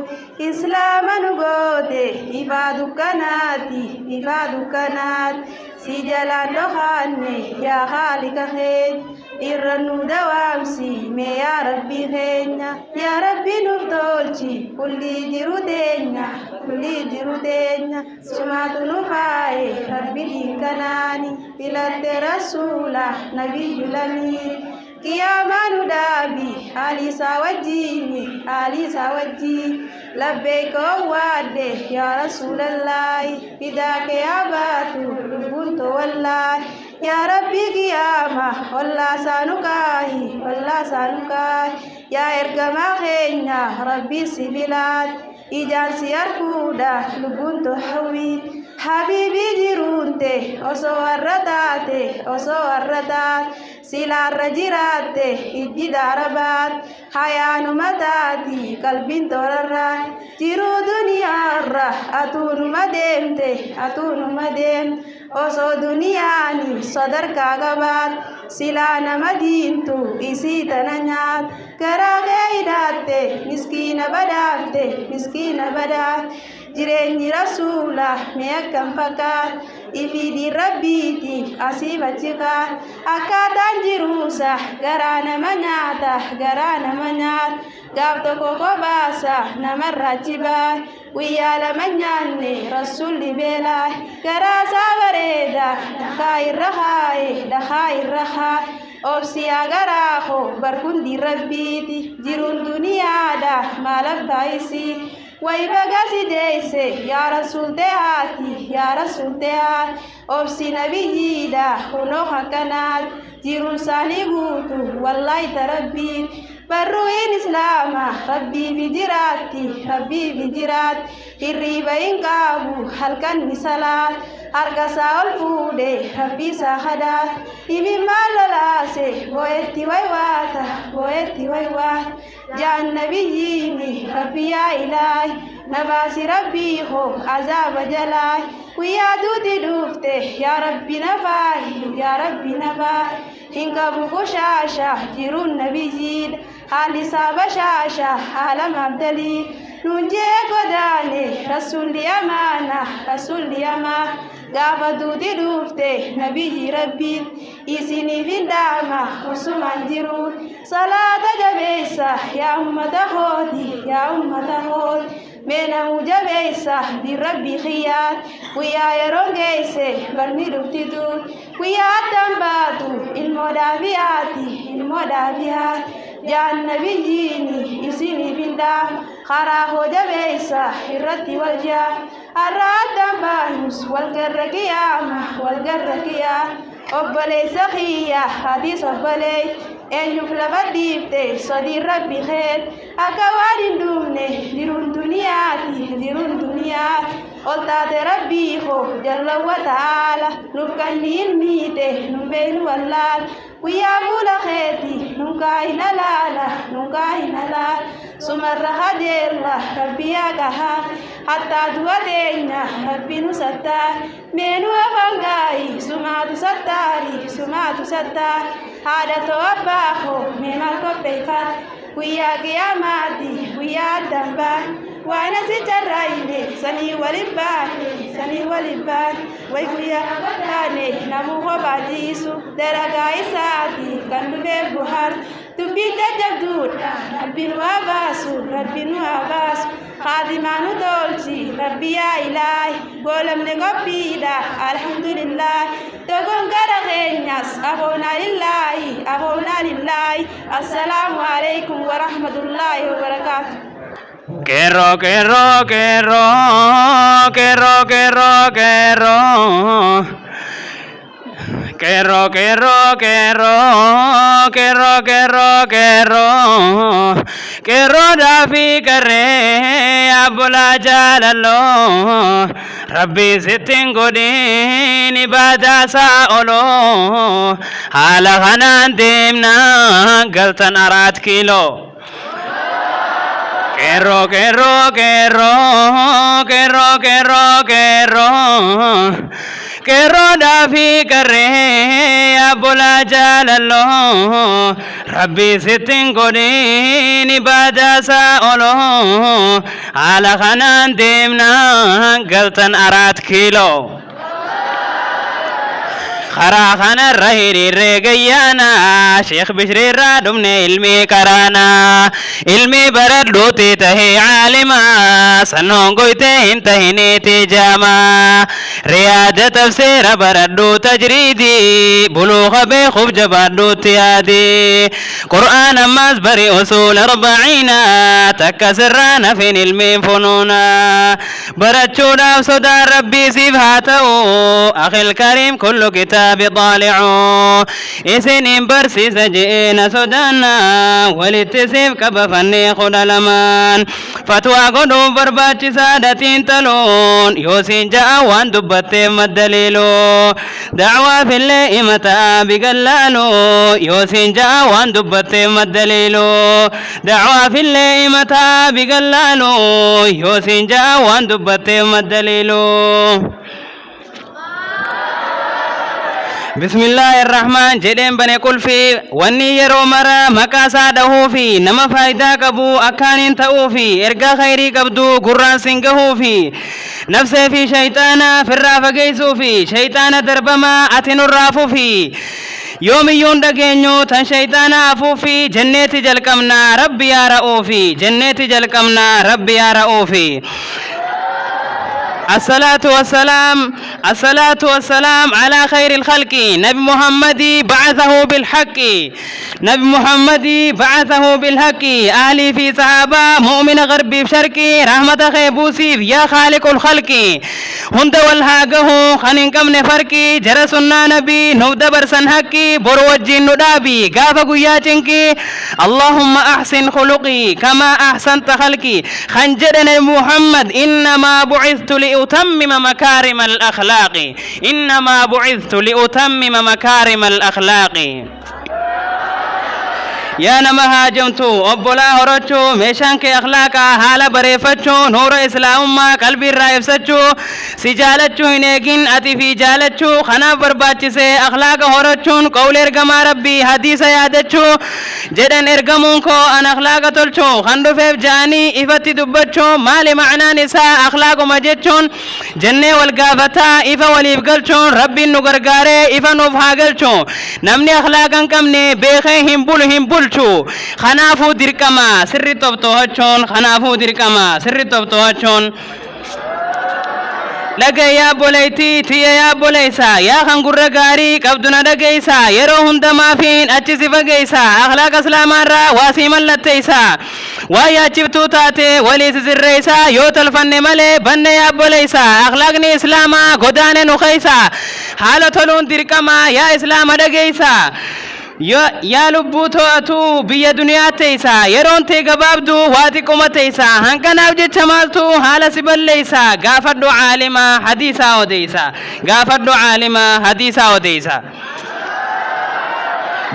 islaama nu goote ifaa dukkanaati, ifaa dukkanaati. Si jalaan dhokaanne yaa khaalika keenya, irra nu dawaamsi mee yaa Rabbi keenya. Yaa Rabbi nuuf tolchi kullii jiru teenya, kullii jiru teenya. Sumaatu nu faaye Rabbi diin kanaani, filatte rasuula nabiyyu lamiin. Qiyaamaa nu dhaabi haalisaa wajjiini, haalisaa wajjiin. Labbeeyka owwaadhe yaa rasuulallaahi, fidaake yaa baatu lubbuun too wallaahi. Yaa Rabbi qiyaama ollaasaa nu kaahi, ollaasaa nu kaahi. Yaa ergamaa keenya Rabbi si filaat, ijaan si arguudha lubbuun too hawwiit. Habiibii jiruunte osoo warra taate, osoo warra taate, silaarra jiraatte ijji daara baat. Hayaanuma taati qalbiin toorarraa, jiruu duniyaarra atuunuma deemte, atuunuma deemte. Osoo duniyaani sadarkaa qabaat, silaa nama diimtu isii tana nyaat. Garaa kee hidhaatte miskiina badhaafte, miskiina badhaafte. Jireenyi rasuula mee akkam fakkaat? Ifiidhiin Rabbiiti asiif achi kaat. Akkaataan jiruusa garaa nama nyaata, garaa nama nyaata. Gaaf tokko kophaasa namarraa achi baay, guyyaa lama nyaanne rasuulli beelaa. Garaasaa bareeda dhakaa irra kaaye, dhakaa irra kaaye. Obsiyaa garaa koo barkundi Rabbiiti, jiruun duniyaadha maal abbaa isii. Way baga si deeyse yaa rasuulte haati, yaa rasuulte haati. Obsi nabiyyiidha kunoo akkanaat, jiruun isaanii guutu wallaahi ta Rabbiit. Barruuin islaama Rabbiifi jiraatti, Rabbiifi jiraatti. Hirriiba hin qaabu halkan ni salaat, harka isaa ol fuudhe Rabbii isaa kadhaat. Imimmaan lolaase boo'etti waywaata, boo'etti waywaata. Jaan nabiyyiini Rabbi yaa ilaahi. Na baasi Rabbii koo azaaba jalaa. Guyyaa duuti dhufte yaa Rabbi na faayi, yaa Rabbi na faayi. Hin qabu qoshaasha jiruun nabiyyiidha. Haalli isaa bashaasha haalamaaf daliil. Nuun jee godaane rasuulli amaana, rasuulli amaana. Gaafa duuti dhufte nabiyyi Rabbiin isiniif hin dhaama usumaan jiru. Salaata jabeessa yaa ummata kooti, yaa ummata kooti. Mee namuu jabeessa diin Rabbii kiyyaat. Guyyaa yeroon geesse barni dhuftitu. Guyyaa addaan baatu ilmoo dhaabiyaati, ilmoo dhaabiyaati. Jaan nabiyyiini isiniif hin dhaama. Karaa koo jabeessa irratti wal jaa. Har'a addaan baanus wal garra qiyaama, wal garra qiyaama. Obboleessa kiyya hadiis obboleey eenyuuf lafa dhiifte sodiin Rabbi keet akka waan hin duufne jiruun duniyaati, jiruun duniyaati. Ol taate Rabbii koo jalla wa ta'aala nuuf kanni ilmiite nun beeynu wallaala. Guyyaa fuula keeti nun kaahin alaala, nun kaahin alaala. Sumarra kajeella Rabbi yaa qahaar hattaa du'a teenya Rabbi nu sattaar. Mee nu afaan gaayi sumaatu sattaari, sumaatu sattaar. Haadha too abbaa koo mee maal qopheeffat guyyaa qiyaamaati guyyaa addaan baan. Waan asi carraayne sanii walin baane, sanii walin baane. Way guyyaa taane namuu kophaa ciisu dalagaa isaati kan dhufee buhaar. Dubbiin jajjabduudha Rabbi nu haa baasu, Rabbi nu haa baasu. Kaatimaa nu tolchi Rabbi yaa ilaahi. Goolamne qophiidha alhamdulillah. Dogongora keenyas afoonaa lillaahi, afoonaa lillaahi. Assalaamu alaikum warahmatullaahi wabarakaatu. Qeerroo qeerroo qeerroo qeerroo qeerroo qeerroo qeerroo qeerroo qeerroo qeerroo qeerroo qeerroo qeerroodhaa fi qarree abbolaa jaalalloo Rabbi sittin godhin ibaadaa isaa oloo haala kanaan deemna galtan 4 kiiloo. Qeerroo qeerroo qeerroo qeerroo qeerroo qeerroo qeerroodhaa fi qarree abbolaa jaalalloo Rabbi sittin godhin ibaadaa isaa oloo haala kanaan deemna galtan 4 kiiloo. Karaa kanarra hiriirree gayyaana Sheekh Bishriirraa dhumne ilmii qaraana ilmii baradhuuti tahee caalima sannoon goytee hin tahiniiti jaama riyaada tafsiira baradhuu tajriidii buluuka beekuuf jabaadhuutti yaadi qur'aan ammaas bari usuul arbaciina takka sirraa nafin ilmiin funuuna Barachuudhaaf sodaan Rabbii siif haa ta'u akhil kariim kullu kitaabi xaali'u isiniin barsiisa je'ee na sodaanna walitti siif qaba fannii 12n fatwaa godhuuf barbaachisaadha xiinxaluun yoo siin ja'a waan dubbatteef maddaliilu da'waafillee ima ta'a bigallaalu yoo siin ja'a waan dubbatteef maddaliilu Da'waafillee ima ta'a bigallaalu yoo siin ja'a waan dubbatteef maddaliilu. Bismillaahi Rahmaan jedheen bane qulfii wanni yeroo mara maqaa isaa dhahuufi nama faayidaa qabu akkaaniin ta'uufi ergaa khayrii qabdu gurraan sin gahuufi nafsee fi shayxaana firraa fageessuufi shayxaana darbamaa ati nurraa fufi Yoomiyyuu hin dhageenyu tan sheyxaana afuuffi jenneeti jalqabna Rabbi yaa ra'uufi jenneeti jalqabna Rabbi yaa ra'uufi. Assalaatu wassalaam Assalaatu wassalaam alaa khayril khalqi Nabi Muhammadi ba'athahu bil haqqi Nabi Muhammadi ba'athahu bil haqqi ahlii fi sahaabaa mu'mina garbiif sharqi rahmata kee buusiif yaa khaaliqul khalqi Hunda wal haa gahu kan hin qabne farqi jara sunnaa nabii nuuf dabarsan haqqi boru wajjiin nu dhaabi gaafa guyyaa cinqii Allahumma ahsin khuluqii kamaa ahsanta khalqii kan jedhe nabi Muhammad innamaa bu'ithtu li'utammima makaarima al-akhlaaqi innamaa bu'ithtu li'utammima makaarima al-akhlaaqi. Yaa nama haajomtu obbolaa horachuu, meeshaan kee akhlaaqa haala bareeffachuu, nuura islaamummaa qalbiirraa ibsachuu, si jaalachuu hin eegin ati fi jaalachuu, kanaaf barbaachise akhlaaqa horachuun, qawli ergamaa Rabbii hadiisa yaadachuu, jedhan ergamuun koo an akhlaaqa tolchuu, kan dhufeef ja'anii ifatti dubbachuu, maali ma'naan isaa akhlaaquma jechuun, jennee wal gaafataa ifa waliif galchuun Rabbiin nu gargaaree ifa nuuf haa galchu. Namni akhlaaqa hin qabne beekee hin bulu hin bulchu. Kanaafuu dirqama sirriitti of to'achuun, kanaafuu dirqama sirriitti of to'achuun. Dhaga'i yaa obboleettii tiyya, yaa obboleessa, yaa kan gurra gaarii qabdu na dhageessa. Yeroo hunda maafiin achi si fageessa? Akhlaaqa islaamaa irraa waa sii mallatteessa. Waan yaachiftuu taate walii si sirreessa. Yoo tolfanne malee banne yaa obboleessa. Akhlaaqni islaamaa godaane nu keessa. Haala toluun dirqama, yaa islaama dhageessa. Yaa lubbuu to'atu biyya duniyaa teessa, yeroon tee gabaabdu waa xiqquma teessa. Hanqanaaf jecha maaltu haala si balleessa? Gaafadhu caalima hadiisaa odeessa, gaafadhu caalima hadiisaa odeessa.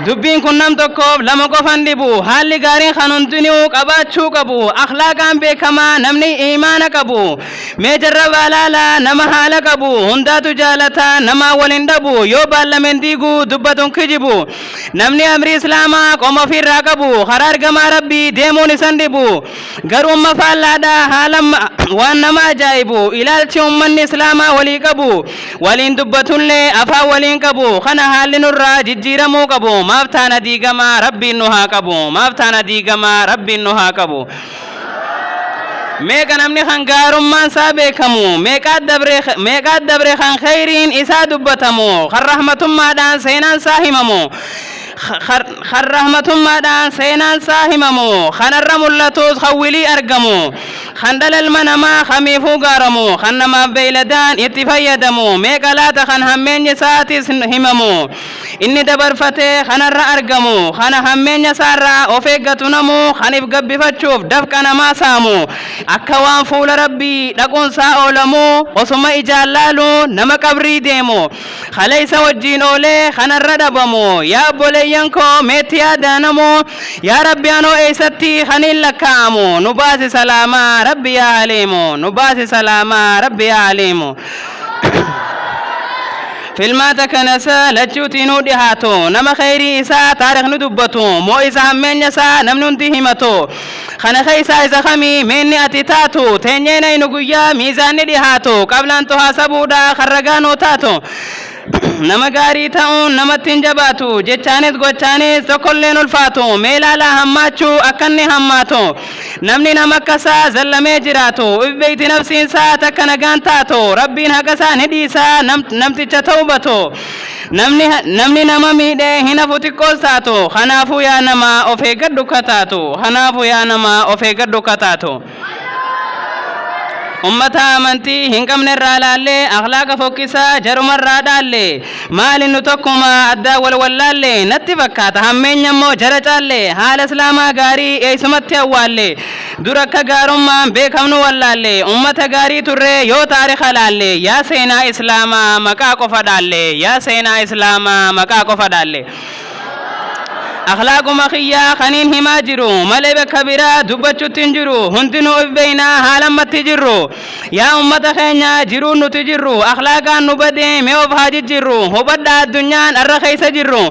Dubbiin kun nam tokkoof lama qofan dhibu. Haalli gaariin kan hundinuu qabaachuu qabu. Akhlaaqaan beekamaa namni iimaana qabu. Mee jarrabaa laalaa nama haala qabu. Hundaatu jaalata, namaa wal hin dhabu. Yoo baallamen diigu, dubbatun kijibu. Namni amrii islaamaa qoma ofiirraa qabu, karaa ergamaa Rabbii deemuun isan dhibu. Garuu amma faallaadha haala waan nama ajaa'ibu. Ilaalchi ummanni islaamaa walii qabu, waliin dubbatullee afaan waliin qabu. Kana haalli nurraa jijjiiramuu qabu. Maaf taana diigamaa? Rabbiin nu haa qabu. Maaf taana diigamaa? Rabbiin nu haa qabu. Meeqa namni kan gaarummaan isaa beekamu? Meeqaa dabre kan kheyriin isaa dubbatamu, kan rahmatummaadhaan seenaan isaa himamu, kan rahmatummaadhaan seenaan isaa himamu, kanarra mul'atus kan wilii argamu, kan dhala ilma namaa kamiifuu gaaramu, kan namaaf beeyladaan itti fayyadamu? Meeqa laata kan hammeenyi isaatis himamu, inni dabarfatee kanarra argamu, kana hammeenya isaarraa of eeggatu namu, kan if gabbifachuuf dafqa namaa saamu, akka waan fuula Rabbii dhaquunsaa oolamu, osuma ijaan laalu nama qabrii deemu, kaleessa wajjiin oolee kanarra dhabamu? Yaa obboleeyyan koo, meetti yaadaa namu. Yaa Rabbi, anoo eessatti kaniin lakkaa'amu? Nu baasi salaamaa, Rabbi yaa haliimu. Nu baasi salaamaa, Rabbi yaa haliimu. Filmaata kanas lachuutiin dhihaatu. Nama kheyrii isaa taarikni dubbatu moo isa hammeenya isaa namni hundi himatu? Kana keessaa isa kamii meenni ati taatu? Teenyee naynu guyyaa miizaanni dhihaatu, qablaan tuhaasabuudha kan ragaa nuu taatu. Nama gaarii ta'uun namatti hin jabaatu, jechaanis gochaanis tokkolleen ulfaatu. Mee ilaalaa hammaachuu akka inni hammaatu. Namni nama akkasaa zallamee jiraatu, if beeyti nafsiinsaa takka nagaan taatu. Rabbiin haqa isaa ni dhiisaa namticha ta'ubatu. Namni nama miidhee hin hafu xiqqoos taatu. Kanaafuu yaa nama, of eeggadhu ka taatu. Kanaafuu yaa nama, of eeggadhu ka taatu. Ummata amantii hin qabne irraa laallee, akhlaaqa fokkisaa jarumarraa dhaalle. Maali nu tokkuma addaa wal wallaalle? Natti fakkaata hammeenya immoo jara caalle. Haala islaamaa gaarii eessumatti awwaalle? Dur akka gaarummaan beekamnu wallaalle. Ummata gaarii turre yoo taarika laalle. Yaa seenaa islaamaa, maqaa qofa dhaalle. Yaa seenaa islaamaa, maqaa qofa dhaalle. Akhlaaquma kiyyaa kaniin himaa jiru malee bakka biraa dubbachuutti hin jiru. Hundinuu of beeynaa haala ammatti jirru. Yaa ummata keenya, jiruun nuti jirru akhlaaqaan nu badee, mee of haa jijjiirru. Hubadhaa, addunyaan arra keessa jirru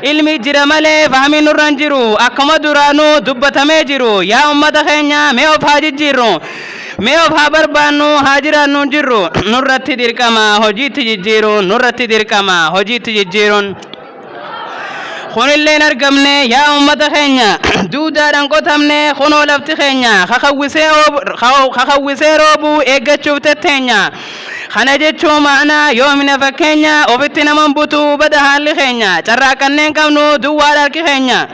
ilmi jira malee fahmiin nurra hin jiru, akkuma duraanuu dubbatamee jiru. Yaa ummata keenya, mee of haa jijjiirru, mee of haa barbaannu, haa jiraannu hin jirru. Nurratti dirqama hojiitti jijjiiruun, nurratti dirqama hojiitti jijjiiruun. Kunilleen argamne yaa ummata keenya. Duudaadhaan qotamne, kunoo lafti keenya kakawwisee roobuu eeggachuuf tetteenya. Kana jechuun ma'anaa yoomina fakkeenya ofitti naman butu bada haalli keenya. Carraaqqanneen qabnu, duwwaadha harki keenya,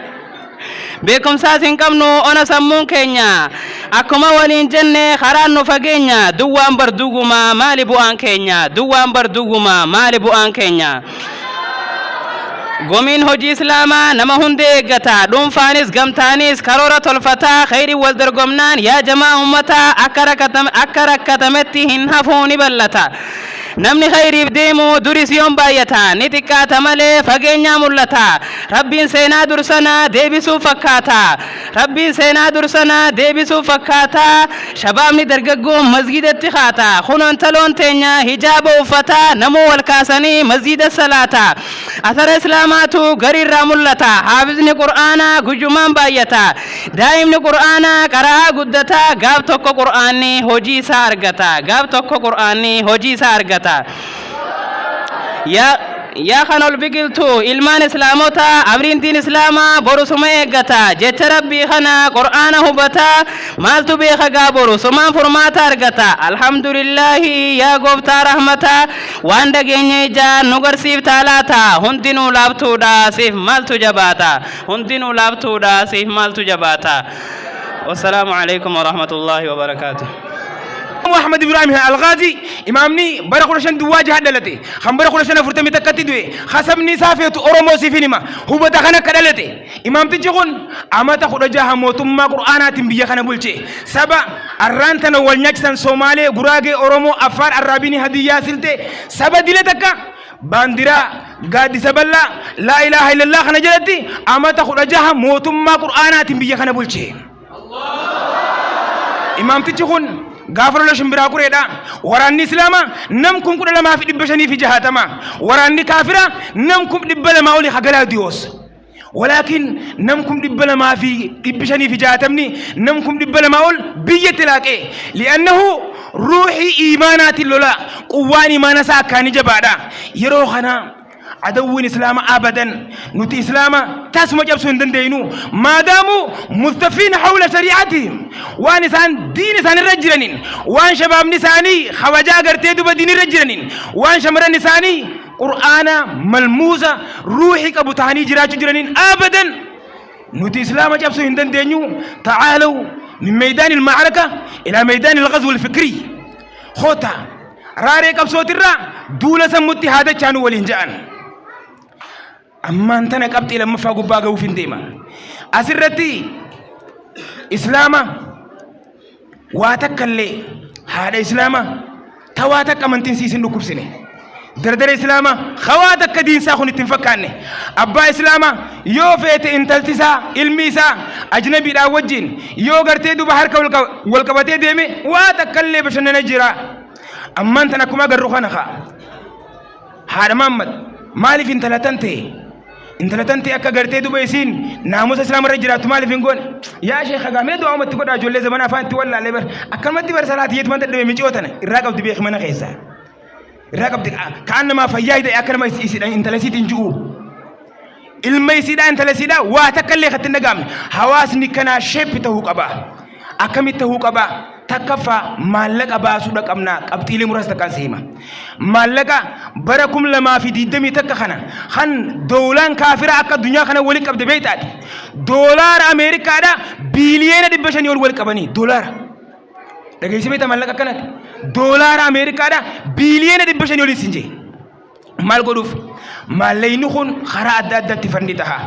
beekumsaas hin qabnu, ona sammuun keenya. Akkuma waliin jenne karaan nu fageenya. Duwwaan bar duguma, maali bu'aan keenya? Duwwaan bar duguma, maali bu'aan keenya? Gomiin hojii islaamaa nama hundi eeggata. Dhuunfaanis gamtaanis karoora tolfataa, kheyriin wal dorgomnaan, yaa jamaa ummataa, akka rakkatametti hin hafuu, ni ballata. Namni khayriif deemu duris yoom baay'ata, ni xiqqaata malee fageenyaa mul'ata. Rabbiin seenaa dur sana deebisuuf fakkaata. Rabbiin seenaa dur sana deebisuuf fakkaata. Shabaabni dargaggoon masgiidatti kaata. Kunoo intaloon teenya hijaaba uffata, namuu wal kaasanii masgiida salaata. Athara Islaamaatu gariirraa mul'ata. Haafizni Qur'aanaa guyyumaan baay'ata. Daa'imni Qur'aana qara'aa guddata, gaaf tokko Qur'aanni hojii isaa argata. Gaaf tokko Qur'aanni hojii isaa argata. Yaa yaa kan ol biqiltu ilmaan islaamota, amriin diin islaamaa boru suma eeggata. Jecha Rabbii kana Qur'aana hubata, maaltu beeka gaa boru sumaan furmaata argata. Alhamdulillaahi yaa gooftaa rahmata, waan dhageenye ijaan nu garsiiftaa laata. Hundinuu laaftuudha siif maaltu jabaata. Hundinuu laaftuudha siif maaltu jabaata. Wassalaamu alaikum warahmatullaahi wabarakaatuh. Ahmad Ibrahim Al-Ghazi imaamni bara 15 duwwaa jaha dhalate, kan bara 1540 takkatti du'e, hasabni isaa feetu Oromoo siif hin hima, hubata kan akka dhalate. Imaamtichi kun amata 16 mootummaa Qur'aanaatiin biyya kana bulche. Saba arraan tana wal nyaachisan Somaalee, Guraagee, Oromoo, Affaar, Arraabinii, Hadiyyaa, Siltee, saba dila takka baandiraa gaaddisa bal'aa laa ilaaha illallah kana jalatti amata 16 mootummaa Qur'aanaatiin biyya kana bulche. Imaamtichi kun gaafa lola shimbiraa kureedha. Waraanni Islaamaa nam 12,560. Waraanni kaafiraa nam 200,000 oli hagalaa diyoos. Walaakin nam 200,560 nam 200,000 ol biyyatti laaqee. Li'annahu ruuxii iimaanaatiin lola, quwwaan iimaana isaa akkaani jabaadha. Yeroo kana adawwiin islaama abadan nuti islaama tasuma cabsuu hin dandeenyu, maadaamu mustaffiin hawla shari'atihim, waan isaan diin isaan irra jiraniin, waan shabaabni isaanii kabajaa gartee duba diin irra jiraniin, waan shamarran isaanii qur'aana malmuusa ruuxii qabu ta'anii jiraachuu jiraniin abadan nuti islaama cabsuu hin dandeenyu. Ta'aalaw min meeydaani ilma'araka ilaa meeydaani ilghazwi ilfikrii, koota raaree qabsootirraa duula sammutti haa dachaanu waliin ja'an. Ammaan tana qabxii lammaffaa gubbaa ga'uuf hin deema. Asirratti islaama waa takka illee, haadha islaama ta waa takka amantiin siis hin dhukkubsine, dardara islaama ka waa takka diinsaa kun itti hin fakkaanne, abbaa islaama yoo feete intalti isaa, ilmi isaa ajnabiidhaan wajjin yoo gartee duba harka wal qabatee deeme waa takka illee bashannana jira. Ammaan tan akkuma agarru kana kaa haadha Maammad maaliif intala tan ta'e, intala tan ta'e akka gartee duba isiin naamusa islaama irra jiraattu maaliif hin goone? Yaa sheekha gaa mee du'aa umatti godhaa, ijoollee zamana afaan itti wallaalee bar akkanumatti bar salaatiyyeetu man dadhabe, miciyoo tana irraa qabdi beeki, mana keessaa irraa qabdi, kaan namaa fayyaa hidhe akka nama isiidha intala isiitiin ji'u, ilma isiidha intala isiidha waa takka illee katti hin dhaga'amne. Hawaasni kanaa sheeppi ta'uu qaba. Akkamitti ta'uu qaba? Takkaffaa maallaqa baasuudha qabna. Qabxiilee muraasa takkaan si hima. Maallaqa bara 2021 kana kan doolaan kaafiraa akka addunyaa kana wali qabde beektaati. Doolaara Ameerikaadha biiliyoona 500 ol wali qabanii doolaara. Dhageessee beektaa maallaqa akkanatti? Doolaara Ameerikaadha biiliyoona 500 olii sin jee. Maal godhuuf? Maallaqni kun karaa adda addaatti fandi taha.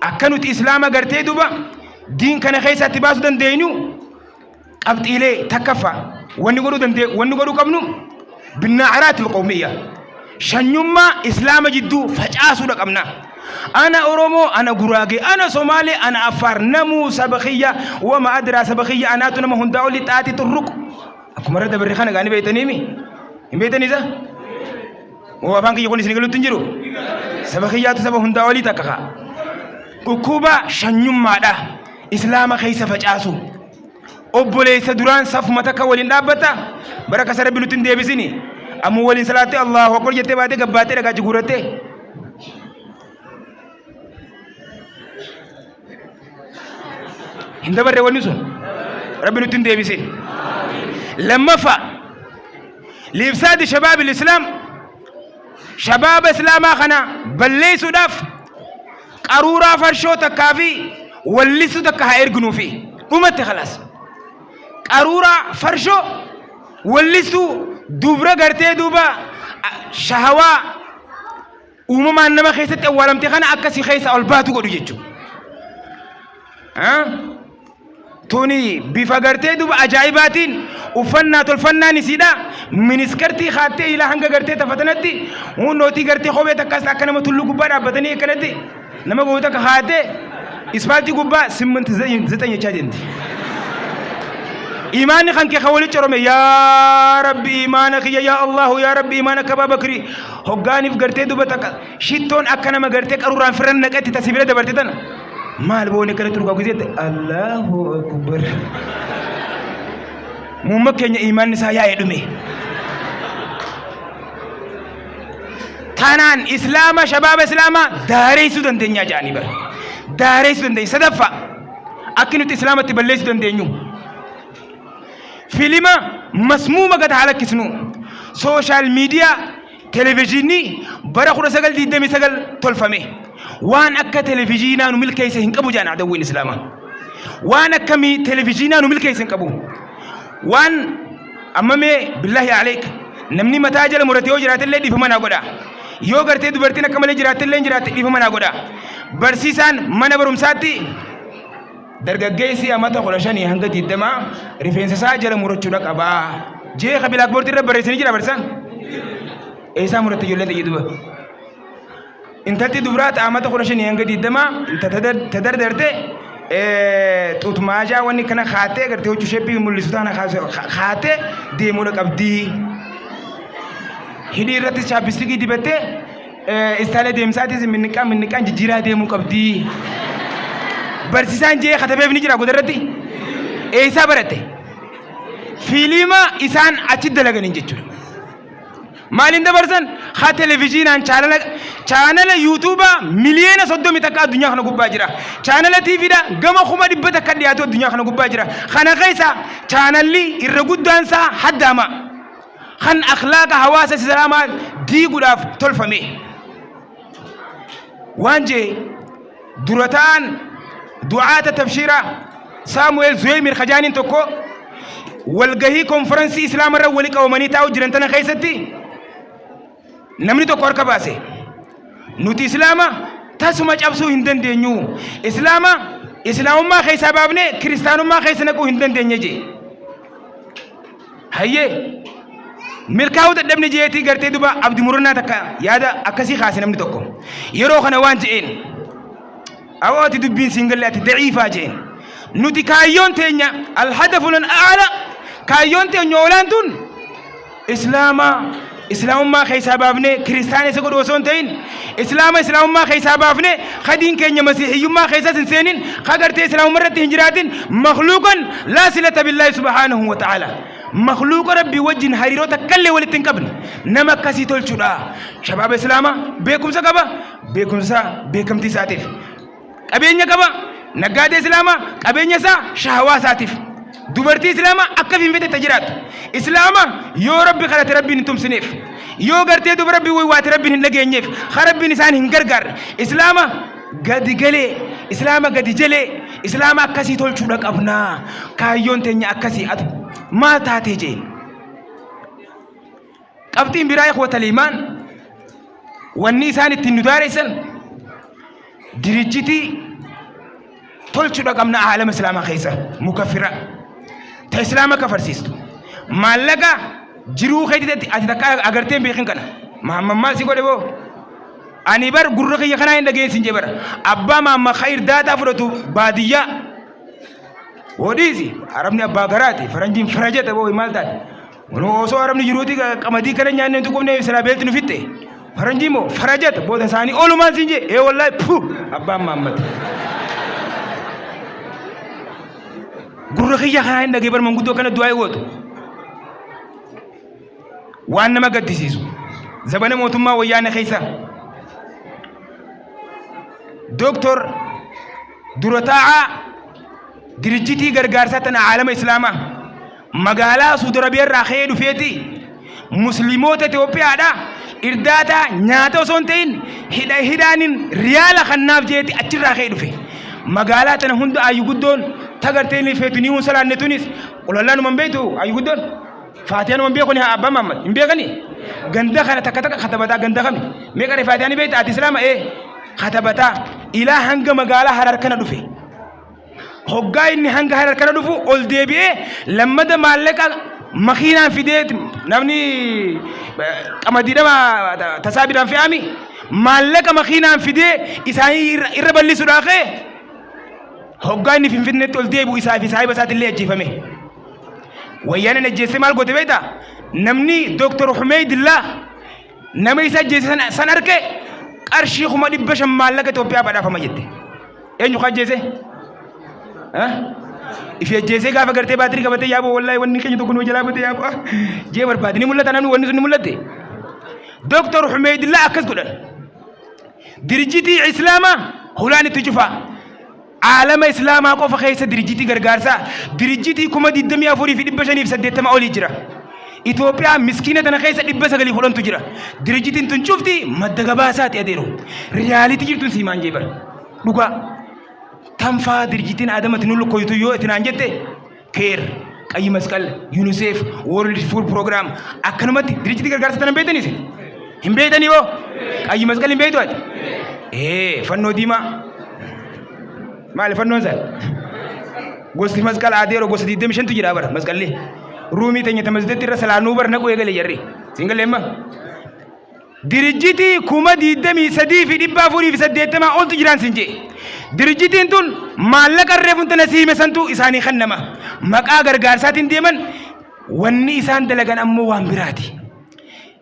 Akka nuti islaama gartee duba diin kana keessatti baasuu dandeenyu qabxiilee takkaffaa wanni godhuu dandee wanni godhuu qabnu binnaaciraatil qawmiyya, shanyummaa islaama jidduu facaasuudha qabna. Ana Oromoo, ana Guraagee, ana Somaalee, ana Affaar, namuu saba kiyya, wama adraa saba kiyya anaatu nama hundaa oli xaaxi xurruq. Akkuma irra dabarre kana gaanii beektaniimi? Hin beektanii isa? Moo afaan kiyya kun isin galuutti hin jiru? Saba kiyyaatu saba hundaa olii takka kaa. Dhukkuba shanyummaadha. Islaama keessa facaasu. Obboleessa duraan safuma takka waliin dhaabbata. Bara kasa rabbi nutti hin deebisini. Ammoo waliin salaattee Allahu akbar jettee baatee gabbaatee dhagaachi guurattee. Hin dabarre wanni sun. Rabbi nutti hin deebisin. Lammaffaa, liibsaadi shabaabil islaam, shabaaba islaamaa kana balleessuudhaaf qaruuraa farshoo takkaa fi wallisuu takka haa erginuufi dhumatti kalaas. Qaruuraa farshoo wallistuu dubra gartee duuba shahawaa uumamaan nama keessatti awwaalamte kana akka si keessa ol baatu godhu jechuudha. Tuni bifa gartee duba ajaa'ibaatiin uffannaa tolfannaan isiidha. Miniskartii kaattee ilaa hanga gartee tafatanatti hunnootii gartee kophee takkas akka nama tulluu gubbaa dhaabbatanii akkanatti nama gootu takka kaattee ispaaltii gubbaa simmint zexeny jechaa deemti. Imaanni kan kee kan walitti corome yaa Rabbi imaana kiyya yaa Allahu yaa Rabbi imaana akka Abbaa Bakrii hoggaaniif gartee duba takka shittoon akka nama gartee qaruuraan firran naqetti tasii bira dabarte tana. Maal booni akkanatti dhugaa gizeette Allahu Akbar. Muumma keenya imaanni isaa yaa'ee dhume. Tanaan islaama shabaaba islaamaa daareessuu dandeenyaa jedhanii bara. Daareessuu dandeenya. Sadaffaa akki nuti islaamatti balleessuu dandeenyu. Filima masmuuma gad haa lakkisnu. Sooshaal miidiyaa Televizhiinni bara 1929 tolfame. Waan akka televizhiinaa nu milkeesse hin qabu jedhan adawwiin Islaamaa. Waan akka televizhiinaa nu milkeesse hin qabu. Waan amma mee billaahi aleek namni mataa jala murate yoo jiraate illee dhiifama naa godha. Yoo gartee dubartiin akka malee jiraatte illee jiraatte dhiifama naa godha. Barsiisaan mana barumsaatti Dargaggeessi amata 15 hanga 20 rifeensa isaa jala murachuudha qaba. Jee ka bilaakboortii irra barreessanii jira barsiisaan. Eessaa muratte ijoolleen xiyya duba. Intalti dubraa ta amata 15 hanga 20 ta dardarte xuutmaajaa wanni kana kaatee gartee huccuu sheeppii mul'isu tana kaatee deemuudha qabdi. Hidhii irratti chaappistikii dibattee Istaalee deemsaatis minniqqaan minniqqaan jijjiiraa deemuu qabdi. Barsiisaan jee katabeef ni jira goda irratti. Eessaa baratte? Fiilima isaan achi dalaganiin jechuudha. Maaliin dabarsan? Haa televizyiinaan chaanala chaanala yuutuubaa miliyoona 31 addunyaa kana gubbaa jira. Chaanala TVdha gama 100,000 dhiyaatu addunyaa kana gubbaa jira. Kana keessa chaanalli irra guddaan isaa haddaama. Kan akhlaaqa hawaasa islaamaa diiguudhaaf tolfame. Waan jee dura ta'an du'aata tabshiiraa Saamu'eel Zuweemir Kajaaniin tokko walgahii konferansii islaama irra wali qabamanii taa'u jiran tana keessatti namni tokko harka baase. Nuti islaama tasuma cabsuu hin dandeenyu. Islaama islaamummaa keessaa baafnee kiristaanummaa keessa naquu hin dandeenye jee. Hayyee milkaa'uu dadhabne jeetii gartee duba abdi murannaa takka yaada akkasii kaase namni tokko. Yeroo kana waan je'een awoo ati dubbiin siin galle ati daciifaa je'een. Nuti kaayyoon teenya alhadafu lan a'ala kaayyoon teenya olaantuun islaama islaamummaa keessaa baafnee kiristaana isa godhu osoo hin ta'in islaama islaamummaa keessaa baafnee kadiin keenya masiihiyyummaa keessas hin seenin ka gartee islaamummaa irratti hin jiraatin makluuqan laa silata billaahi subhaanahu wa ta'ala makluuqa rabbii wajjin hariiroo takkallee walitti hin qabne nama akkasii tolchuudha shabaaba islaamaa beekumsa qaba beekumsa isaa beekamtii isaatiif Qabeenya qaba, naggaadee Islaamaa, qabeenya isaa shahawaa isaatiif. Dubartii Islaamaa akka finfete itti jiraattu. Islaama yoo Rabbi kadhate Rabbiin hin tumsineef. Yoo gartee duba Rabbi waywaate Rabbiin hin dhageenyeef. Ka Rabbiin isaan hin gargaarre. Islaama gadi galee, Islaama gadi jalee, Islaama akkasii tolchuudha qabnaa. Kaayyoon teenya akkasii atu maal taatee jeen. Qabxiin biraa ikhwatal iimaan wanni isaan ittiin nu daaressan dirijjitii tolchuudha qabna aalama islaamaa keessa mukaffira ta islaama kafarsiistu maallaqa jiruu keetitti ati takka agartee hin beekin kana mahammad maal si godhe boo ani bar gurra kiyya kanaa hin dhageen sin jee bara abbaa maamma khayir daataa fudhatu baadiyyaa hodhiisi arabni abbaa garaati faranjiin farajata boo maal taate Kunoo osoo arabni jiruuti qamadii kana nyaanne hin tuqumne silaa beelti nu fixxe. Faranjii moo farajat booda isaanii oolumaan siin jee ee wallaahi pu abbaan Mahammad. Gurra kiyya kanaa hin dhagee bar manguddoo kana du'aa gootu. Waan nama gaddisiisu zabana mootummaa wayyaanee keessa Dooktor dura taa'aa dirijjitii gargaarsaa tana aalama islaamaa Magaalaa Suudi Arabiyaa irraa ka'ee dhufeeti muslimoota Itoophiyaadha irdaataa nyaata osoo hin ta'in hidha hidhaanin riyaala kannaaf jeeti achirraa ka'ee dhufe. Magaalaa tana hunda ayyu guddoon tagartee ni feetu ni hun salaanne tunis qulallaa numan beektu ayyu guddoon. Faatiyaa numan beekuni haa abbaa Mahammad hin beekani. Ganda kana takka takka katabataa ganda kami meeqa ree faatiyaa ni beekta ati islaama ee katabataa ilaa hanga magaalaa Harar kana dhufe. Hoggaa inni hanga Harar kana dhufu ol deebi'ee lammada maallaqa makiinaan fidee namni qamadiidha tasaabiidhaan fe'ami maallaqa makiinaan fidee isaanii irra bal'isuudhaa ka'e hoggaa inni Finfinneetti ol deebi'u isaa fi saahiba isaatillee ajjeefame. Wayyaaneen ajjeessee maal goote beektaa? Namni Dooktar Humeydillaa nama isa ajjeese san arke qarshii 500,000 maallaqa Itoophiyaa badhaafama jette. Eenyu ka ajjeese? Ifi ajjeesee gaafa gartee baatirii qabatee yaaboo wallaahi wanni keenya tokko nu jalaa batee yaaboo jee barbaade ni mul'ata namni wanni sun ni mul'atte. Dooktar Humeydillaa akkas godhan. Dirjitii Islaamaa hulaan itti cufaa. Aalama Islaamaa qofa keessa dirijjitii gargaarsaa dirijjitii 24,580 olii jira. Itoophiyaa miskiina tana keessa 910tu jira. Dirijjitiin tun cufti madda gabaasaati adeero. Riyaalitii jirtuun siimaan jee bara. Dhugaa. Tanfaa dirijjitiin adamatti nu lukkoytu yoo itti naan jette Keer, Qayyi Masqal, UNICEF, World Food Program akkanumatti dirijjitii gargaarsa tana hin beektanii isin? Hin beektanii hoo? Qayyi Masqal hin beektu ati? Ee, fannoo diimaa. Maali fannoon isaa? Gosti masqala adeeroo gosa 25tu jira bara masqalli. Ruumii teenya ta masjiidatti irra salaannuu bar naquu eegale jarri. Siin galee amma? Dirijjitii 23,480 oltu jiraan sin jee. Dirijjitiin tun maallaqa reefun tana si hime santu isaanii kennama. Maqaa gargaarsaatiin deeman wanni isaan dalagan ammoo waan biraati.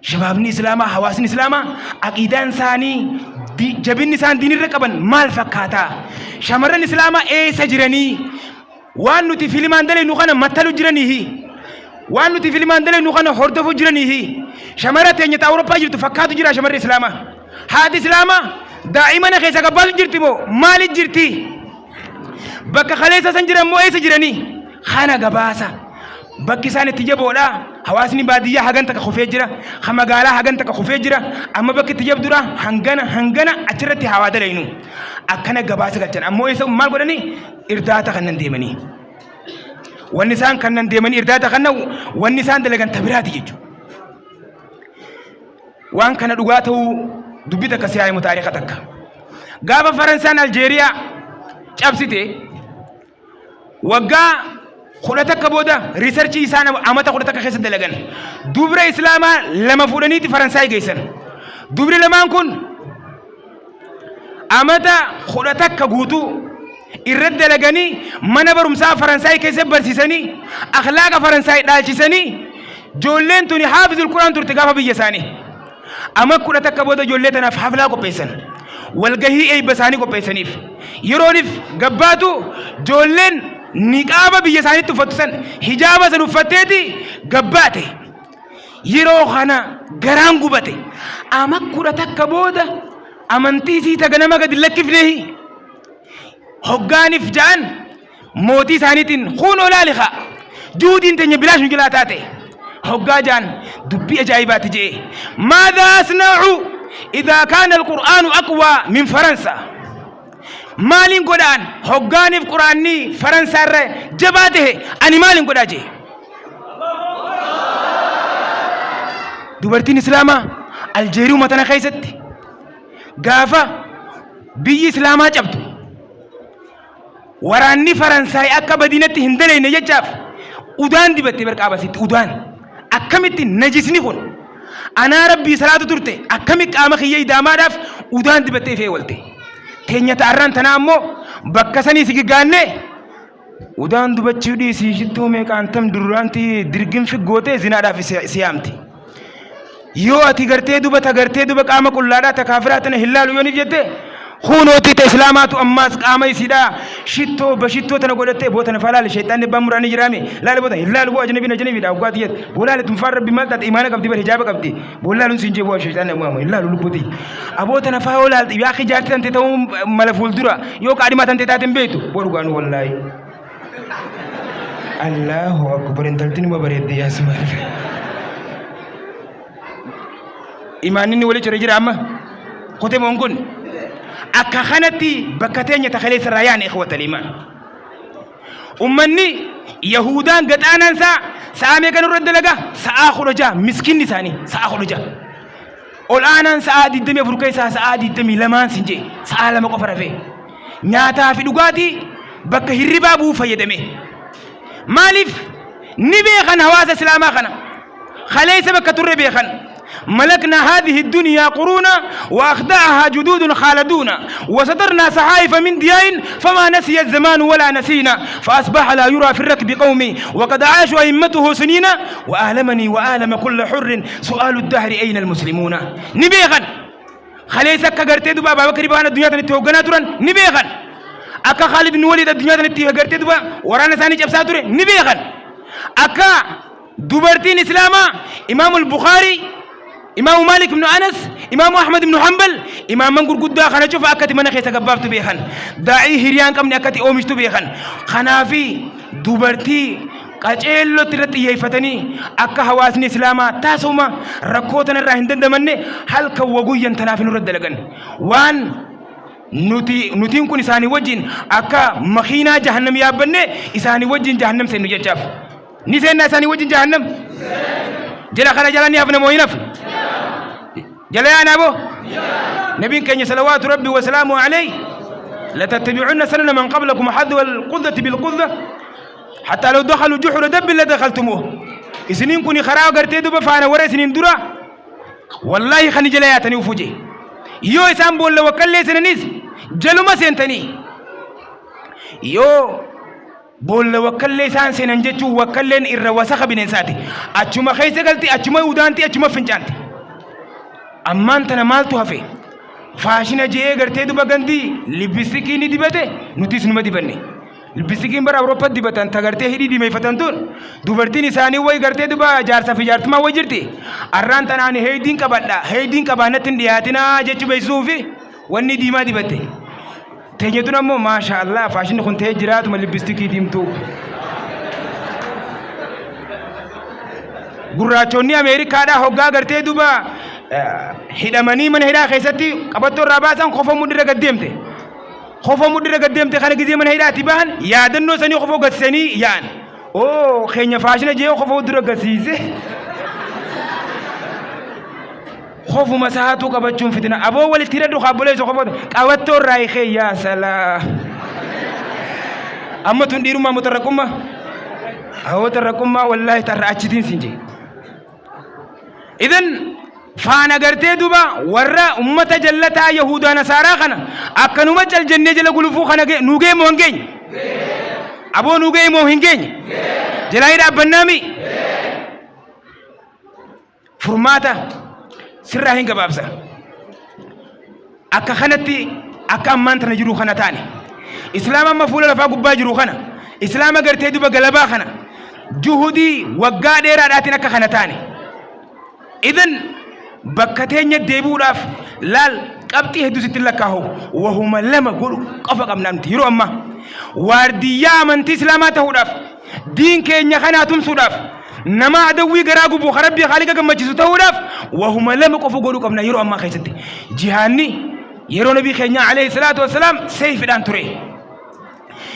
Shabaabni Islaamaa, hawaasni Islaamaa aqiidaan isaanii jabinni isaan diinirra qaban maal fakkaata? Shamarran Islaamaa eessa jiranii? Waan nuti filimaan dalaynu kana mattalu jiraniihi. Waan nuti filimaan dalaynu kana hordofu jiraniihi. Shamara teenya ta Awurooppaa jirtu fakkaatu jira shamarri Islaamaa. Haati Islaamaa daa'imana keessa gabbaasu jirti moo maali jirti? Bakka kaleessa san jiran moo eessa jiranii? Kana gabaasa. Bakki isaan itti jaboodha. Hawaasni baadiyyaa hagan takka kufee jira. Ha magaalaa hagan takka kufee jira. Amma bakki itti jabdudha hangana hangana achirratti hawaa dalaynu. Akkana gabaasa galchan. Ammoo eessa maal godhanii? Irdaata kannan deemanii. Wanni isaan kannan deemanii irdaata kannan wanni isaan dalagan tabiraati jechuudha. Waan kana dhugaa ta'uu dubbii takka si haa himu taariika takka. Gaafa Faransaan Aljeeriyaa cabsite waggaa 11 booda riisarchii isaan amata 11 keessa dalagan. Dubra Islaamaa lama fuudhaniiti Faransaay geessan. Dubri lamaan kun amata 11 guutuu irratti dalaganii mana barumsaa Faransaay keessa barsiisanii akhlaaqa Faransaay dhaalchisanii ijoolleen tuni haafizul Qur'aan turte gaafa biyya isaanii. Ama 11 booda ijoollee tanaaf haflaa qopheessan. Walgahii eebba isaanii qopheessaniif. Yeroonif gabbaatu ijoolleen niqaaba biyya isaaniitti uffattu san hijaaba san uffatteeti gabbaate. Yeroo kana garaan gubate. Ama 11 booda amantii isii ta ganama gadi lakkifneehi. Hoggaanif ja'an mootii isaaniitiin kunoo laali kaa juudiin teenya bilaash nu jalaa taate. Hoggaa ja'an dubbii ajaa'ibaati je'e. Maadhaa asna'u idhaa kaana alqur'aanu aqwaa min faransa. Maaliin godhaan hoggaaniif qur'aanni faransaa irra jabaa tahe ani maaliin godhaa je'e. Dubartiin Islaamaa Aljeeriyuma tana keessatti gaafa biyyi Islaamaa cabdu waraanni Faransaay akka badiinatti hin dalayne jechaaf udaan dibatte bar qaama isiitti udaan akkamitti najisni kun anaa rabbii salaatu turte akkami qaama kiyya idaamaadhaaf udaan dibattee ifee walte teenya ta'arraan tanaa ammoo bakka sanii si giggaannee Udaan dubachuu dhiisii shittuu meeqaan tam durraanti dirgin figgootee zinaadhaaf si yaamti. Yoo ati gartee duba ta gartee duba qaama qullaadhaa ta kaafiraa tana hin laalu yooniif jette kunooti ta islaamaatu ammaas qaama isiidhaa shittoo bashittoo tana godhattee boo tana faa laali sheexxaanni abbaan muraanii jiraame laali boo tana hin laalu boo ajnabiin ajnabiidha waggaati jette boo laali tunfaan rabbi maal taate imaana qabdi bar hijaaba qabdi Boo laaluun siin jee boo sheexaanni ammoo hin laalu lubbuti. Aboo tana faa yoo laalte yaa akhi jaartii tante ta'uu mala fuuldura yoo qaadhimaa tante taate hin beektu boo dhugaanu wallaahi. Allahu akbar intalti numa bareedde yaa sumaal. Imaanni inni wali cire jira amma kutee moon kun akka kanatti bakka teenya takaleessa irraa yaane ikhwatal imaan. Ummanni Yahuudaan gaxaanaan isaa sa'aa meeqa nurra dalaga? Sa'aa 16 miskinni isaanii sa'aa 16. Ol aanaan sa'aa 24 keessaa sa'aa 22 sin jee sa'aa 2 qofa rafee. Nyaataa fi dhugaatii Bakka hirribaa bu'uu fayyadame. Maaliif ni beekan hawaasa Islaamaa kana. Kaleessa bakka turre beekan. ملكنا هذه الدنيا قرونا وأخدعها جدود خالدونا وصدرنا صحائف من دياء فما نسي الزمان ولا نسينا فأصبح لا يرى في الركب قومي وقد عاشوا أئمته سنين وآلمني وآلم كل حر سؤال الدهر أين المسلمون. نبيغا خليس akka gartee duba Abaa Bakri ba'aan addunyaa tanatti hoogganaa turan ni beekan. Akka Khaalid bin Waliid addunyaa tanatti gartee duba waraana isaanii cabsaa ture ni beekan. Akka dubartiin Islaamaa Imaamul Bukhaarii, Imaamu Maalik ibn Anas, Imaamu Ahmad ibn Hanbal, imaaman gurguddaa kana cufa akkati mana keessa gabbaaftu beekan. Daa'ii hiriyaan qabne akkati oomishtu beekan. Kanaafi dubartii qaceellotti irratti xiyyeeffatanii akka hawaasni Islaamaa taasuma rakkoo tanarraa hin dandamanne halkan waguyyan tanaaf nurra dalagan. Waan nuti nutiin kun isaanii wajjin akka makiinaa jahannam yaabbanne isaanii wajjin jahannam seennu jechaaf. Ni seennaa isaanii wajjin jahannam? Jala kana jala ni hafna moo hin hafnu? Jala yaanaa boo? Nabiin keenya salawaatu rabbi wasalaamu alayhi latattabi'unna sanana man qablakum hadwa al-quddati bil-qudda Hattaa law dakhalu juhra dabbin la dakhaltumuuh. Isiniin kuni karaa gartee duba faana warra isiniin dura wallaahi kan jala yaatanii ufu jee. Yoo isaan boolla wakkallee seenanis jaluma seentanii. Yoo boolla wakkallee isaan seenan jechuun wakkalleen irra wasaka bineensaati. Achuma keessa galti, achuma udaanti, achuma fincaanti. Ammaan tana maaltu hafe? Faashina je'ee gartee duba gandi lipistikii ni dibate nutis numa dibanne. Lippistikiin bara Awurooppatti dibatan ta gartee hidhii diimeeffatan tun dubartiin isaanii way gartee duba jaarsa fi jaartumaa way jirti. Arraan tanaan heeydiin qabadha heeydiin qabaa natti hin dhiyaatinaa jechuu beeksisuu fi wanni diimaa dibatte. Teenya tun ammoo maasha Allah faashinni kun ta'ee jiraatuma lippistikii diimtuu. Gurraachonni Ameerikaadhaa hoggaa gartee duba hidhamanii mana hidhaa keessatti qabattoo irraa baasan kofa mudhirra gad deemte. Kofoo mudhirra gad deemte kana gizee mana hidhaati bahan yaadannoo sanii kofoo gadsanii yaa'an. Oo keenya faashina jee kofoo dura gasiise. Kofuma sa'aatuu qabachuun fitina. Aboo walitti hidhadhu kaabboleessu kofoo qabattoo irraa hiikee yaa salaa. Amma tun dhiirummaa mutarraqqummaa. Awoo tarraqqummaa wallaahi tarra achitiin siin jee. Idan faana gartee duba warra ummata jallataa Yahudaa Nasaaraa kana akkanuma cal jennee jala gulufuu kana nuu ga'e moo hin geenye? Aboo nuu ga'e moo hin geenye? Jalaa hin dhaabbannaami? Furmaata sirraa hin gabaabsa. Akka kanatti akka ammaan tana jiru kana taane. Islaama amma fuula lafaa gubbaa jiru kana. Islaama gartee duba galabaa kana. Juhudii waggaa dheeraadhaatiin akka kana taane. Idan bakka teenya deebi'uudhaaf laal qabxii hedduu sitti lakkaahu wahuma lama godhu qofa qabna nuti yeroo ammaa. Waardiyyaa amantii Islaamaa ta'uudhaaf diin keenya kanaa tumsuudhaaf nama adawwii garaa gubu ka rabbii haaliqa gammachiisu ta'uudhaaf wahuma lama qofa godhuu qabna yeroo ammaa keessatti. Jihaanni yeroo nabii keenya alayhi salaatu wassalaam seeyfidhaan ture.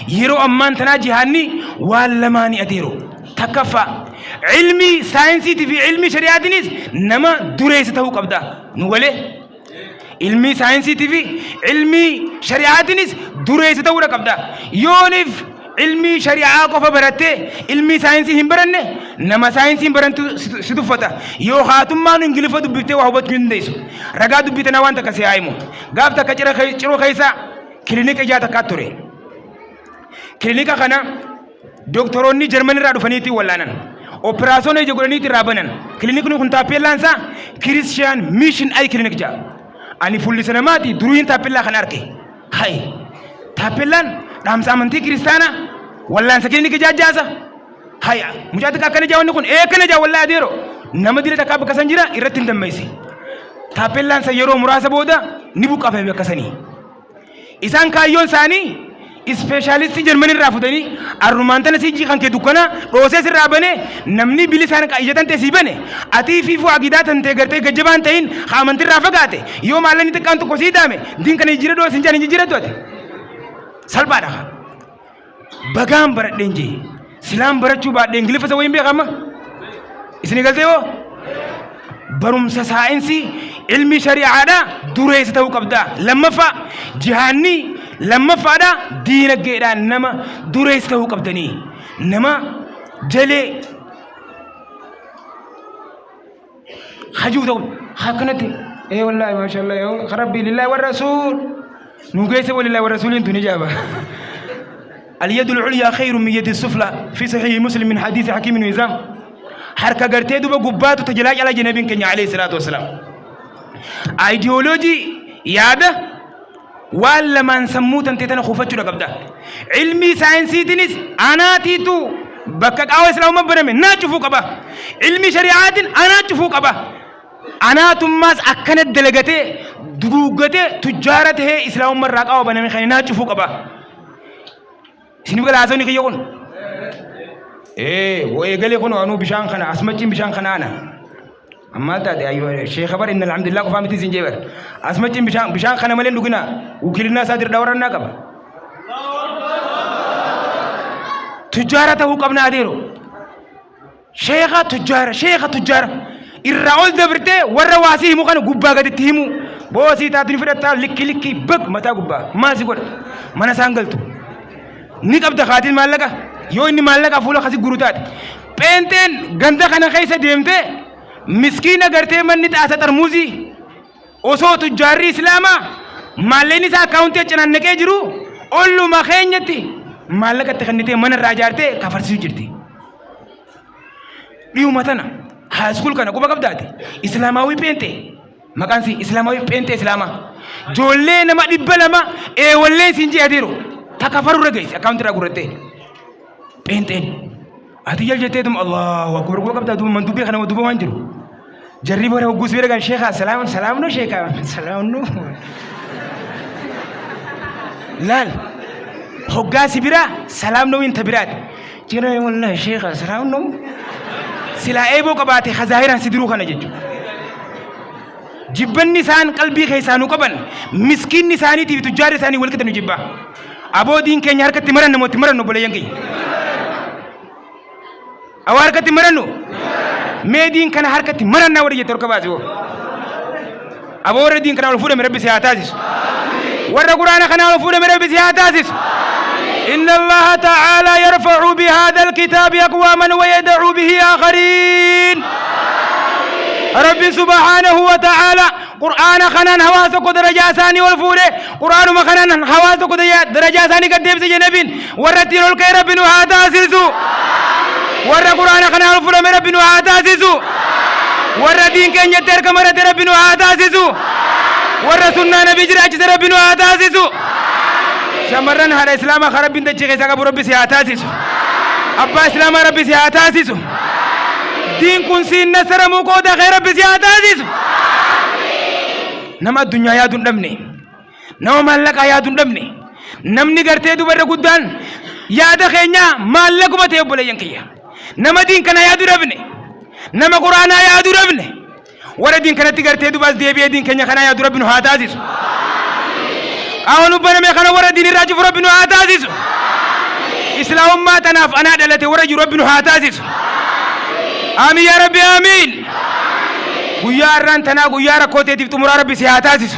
Yeroo ammaan tanaa jihaanni waan lamaanii adeeru. Takkaffaa ilmii saayinsiitii fi ilmii shari'aatiinis nama dureessa ta'uu qabda. Nu galee? Ilmii saayinsiitii fi ilmii shari'aatiinis dureessa ta'uudha qabda. Yooniif ilmii shari'aa qofa barattee ilmii saayinsii hin baranne nama saayinsii hin barantu si tuffata. Yoo haatummaan Ingiliffa dubbiftee waa hubachuu hin dandeessu. Ragaa dubbii tanaa waan takka si haa himu. Gaaf takka ciroo keessa kilinika ijaa takkaa ture. Kilinika kana doktoroonni Jarman irraa dhufaniitti wallaanan. Operaasyoona ija godhaniitti irraa banan. Kilinikni kun taappeellaan isaa Kirisiyaan Mishin Ayi Kilinik jedha. Ani fullisa namaati duriin taappeellaa kana arge. Hayi taappeellaan dhaamsa amantii kiristaanaa wallaansa kilinika jaajjaasa. Hayi mucaa xiqqaa akkana jaa wanni kun ee akkana jaa wallaa adeero nama dila takkaa bakka san jira irratti hin dammeesse. Taappeellaan san yeroo muraasa booda ni buqqafame bakka sanii. Isaan kaayyoon isaanii ispeeshaalistii Jarman irraa fudanii arrumaan tana siijii kan kee dukkana dhoosee sirraa banee namni bilisaan ija tantee sii bane atii fiifuu agidaa tantee gartee gajjabaan ta'in haa amantirraa fagaate yoo maallaqni xiqqaan tokko sii daame diin kana jijjiiradhu sin jaan hin jijjiirattu ati salphaadha. Bagaan baradheen jee silaan barachuu baadhee ingiliffa isa wayiin beeka amma isin galtee hoo barumsa saayinsii ilmi shari'aadha dureessa ta'uu qabda lammaffaa jihaanni Lammaffaadha diinagdeedhaan nama dureessa ta'uu qabdanii. Nama jalee hajuu ta'u akkanatti ee wallaahi maashaallah yoo rabbii lillaahi warra rasuul nu geesse walillaahi warra rasuuliin tuni jaaba. اليد العليا خير من يد السفلى في صحيح مسلم من حديث حكيم بن هزام harka gartee duba gubbaatu tajalaa cala jenabiin keenya alayhi salaatu wasalaam. Ayidiyooloojii yaada waan lamaan sammuu tantee tana kuufachuudha qabda. Ilmii saayinsiitiinis anaatiitu bakka qaawa islaamummaa baname naa cufuu qaba. Ilmii shari'aatiin anaa cufuu qaba. Anaatummaas akkana dalagatee duguuggatee tujjaara tahee islaamummaa irraa qaawa baname kana naa cufuu qaba. Isiniif gala haasawni kiyya kun? Ee, wa'ee galee kun anuu bishaan kana asmachiin bishaan kana ana. Ammaal taate ayyoo sheekha bar inna alhamdulillah qofaa miti isin jee bar. Asmachiin bishaan bishaan kana malee hin dhuginaa. Wukilinaa isaa dirda warrannaa qaba. Tujjaara ta'uu qabna adeero. Sheekha tujjaara, sheekha tujjaara. Irraa ol dabrtee warra waa si himu kana gubbaa gaditti himu. Boosii taatu ni fudhattaa likki likki bag mataa gubbaa. Maal si godha? Mana isaan galtu. Ni qabda kaatiin maallaqa. Yoo inni maallaqa fuula kasi guru taate. Pheenxeen ganda kana keessa deemtee miskiina gartee manni xaasa xarmuuzii osoo tujjaarri islaamaa maallaqni isaa akkaawuntii cinaan naqee jiru olluma keenyatti maallaqa itti kennitee mana irraa ijaartee kafarsiisu jirti. Dhiyuma tana haayiskuul kana quba qabdaati islaamaawii pheenxee maqaan si islaamaawii pheenxee islaamaa ijoollee nama 200 eewallee siin jee adeero takka farurra geesse akkaawuntii irraa gurrattee pheenxeen ati jal jetteetuma Allahu akbar quba qabdaa duuba mandubbee kana duuba waan jiru. Jarri bara hogguu si bira gan sheekaa salaam salaam nu sheekaa salaam nu. Laal hoggaa si bira salaam nu inta biraati. Jira wallahi sheekaa salaam nu. Silaa eeboo qabaate hazaahiraan si diruu kana jechuudha. Jibbanni isaan qalbii keessaa nu qaban miskiinni isaaniitiif tujjaarri isaanii wal qixa nu jibbaa. Aboo diin keenya harkatti maranna moo itti marannu obboleeyyan keenya. Awaa harkatti marannu? Mee diin kana harkatti marannaa warri jette harka baasi hoo. Aboo warra diin kana ol fuudhame rabbi si haa taasisu. Warra quraana kana ol fuudhame rabbi si haa taasisu. إن الله تعالى يرفع بهذا الكتاب أقواما ويدعو به آخرين ربي سبحانه وتعالى Qur'aana kanaan hawaasa tokko darajaa isaanii ol fuudhe Qur'aanuma kanaan hawaasa tokko darajaa isaanii gad deebise jedhe nabiin warra ittiin ol ka'e rabbi nu haa taasisu warra Qur'aana kanaan ol fuudhame rabbi nu haa taasisu warra diin keenyatti harka marate rabbi nu haa taasisu warra sunnaa nabii jiraachise rabbi nu haa taasisu shamarran haadha islaamaa kan rabbiin dachee keessaa qabu rabbi si haa taasisu abbaa islaamaa rabbi si haa taasisu diin kun siin nasaramuu qooda kee rabbi si haa taasisu Nama addunyaa yaadu hin dhabne, nama maallaqaa yaadu hin dhabne, namni gartee dubarra guddaan yaada keenya maallaquma ta'e obboleeyyan kiyya. Nama diin kana yaadu dhabne, nama quraanaa yaadu dhabne, warra diin kanatti gartee dubaas deebi'ee diin keenya kanaa yaadu rabbi nu haa taasisu. Qaama nu baname kana warra diin irraa cufu rabbi nu haa taasisu. Islaamummaa tanaaf anaa dhalate warra jiru rabbi nu haa taasisu. Aamiin yaa rabbi aamiin. Guyyaa har'aan tanaa guyyaa rakkoo teetiif xumuraa rabbi si haa taasisu.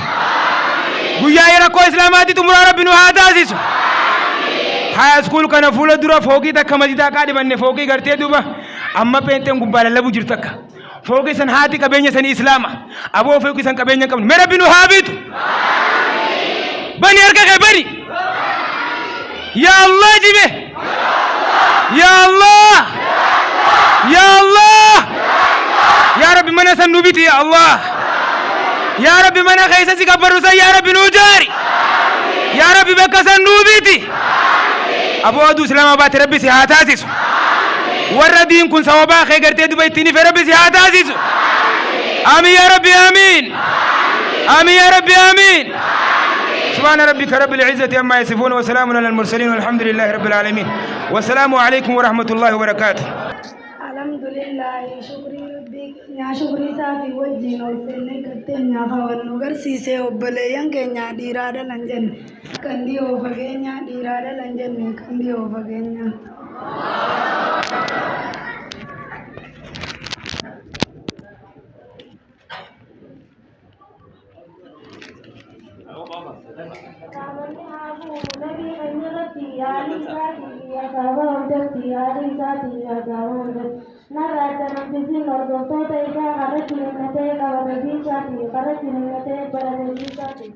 Guyyaa rakkoo islaamaatti xumuraa rabbi nu haa taasisu. Haya school kana fuula dura fooqii takka masjidaa qaadhimanne fooqii gartee duuba amma pheenxeen gubbaa lallabu jirtu takka. Fooqii san haati qabeenya sanii islaama. Aboo fooqii san qabeenya hin qabnu. Mee rabbi nu haa bitu. Bani harka kee bani. Yaa Allah jibe. Yaa Allah. Yaa Allah. Yaa Rabbi mana san nu biti yaa Allah. Yaa Rabbi mana keessa si gabbarru san yaa Rabbi nu jaari. Yaa Rabbi bakka san nu biti. Aboo aduu islaamaa baate Rabbi si haa taasisu. Warra diin kun sababaa kee gartee duba ittiin ife Rabbi si haa taasisu. Amiin yaa Rabbi amiin. Amiin yaa Rabbi amiin. سبحان ربك رب العزة عما يصفون وسلام على المرسلين والحمد لله رب العالمين والسلام عليكم ورحمة الله وبركاته. Alhamdulillahi shukrii rabbii keenyaa shukrii isaatii wajjiin ol seennee gatteenyaa kawan nu garsiisee obboleeyyan keenyaa dhiiraa dhalan jenne kan dhiyoo fageenyaa dhiiraa dhalan jenne kan dhiyoo fageenyaa. Qaamonni haa bu'u. gaagaama hunda. Narraa adda nan hambisin hordoftoota isaa karra ciniinnatee qabata diinsaati karra ciniinnatee barata diinsaati.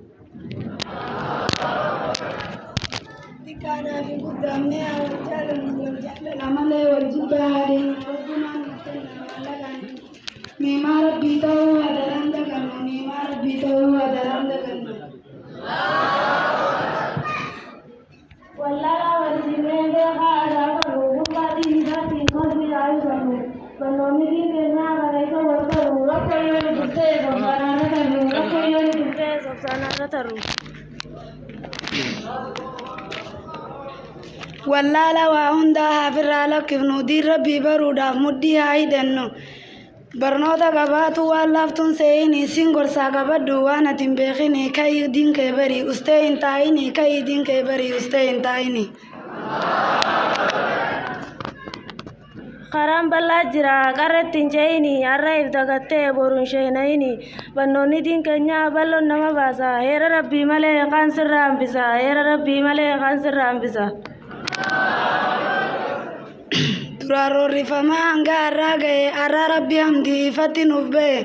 Xiqqaadhaa fi guddaan mee haa wal jaalannu wal jaalala malee wal jibbaa haa dhiifnu rabbumaan nuuf kenna maallaqaan niimaa rabbii ta'uu hadaraan dagannu niimaa rabbii ta'uu hadaraan dagannu. Wallaalaa barsiifnee beekaa haa godhu gubbaa diin isaatiin qalbii haa ibsannu barnoonni diin keenyaa kana isa wal baru rakkoo yoo nu dhuftee sobsaan haa tarru rakkoo yoo nu dhuftee sobsaan haa tarru. Wallaala waa hundaa haa firraa lakkifnu diin rabbii baruudhaaf mudhii haa hidhannu Barnoota qabaatu waan laaftuun seeyini siin gorsaa qabadhu waan ati hin beekini ka'ii diin kee bari ustee hin taa'ini ka'ii diin kee bari ustee hin taa'ini. Karaan bal'aa jira qarretti hin ce'ini har'a if dagattee boru hin sheenayini barnoonni diin keenyaa bal'oon nama baasa heera rabbii malee kaan sirraa hambisa heera rabbii malee kaan sirraa hambisa. Duraan roorrifamaa hanga har'aa ga'e har'a rabbi hamdii ifatti nuuf ba'e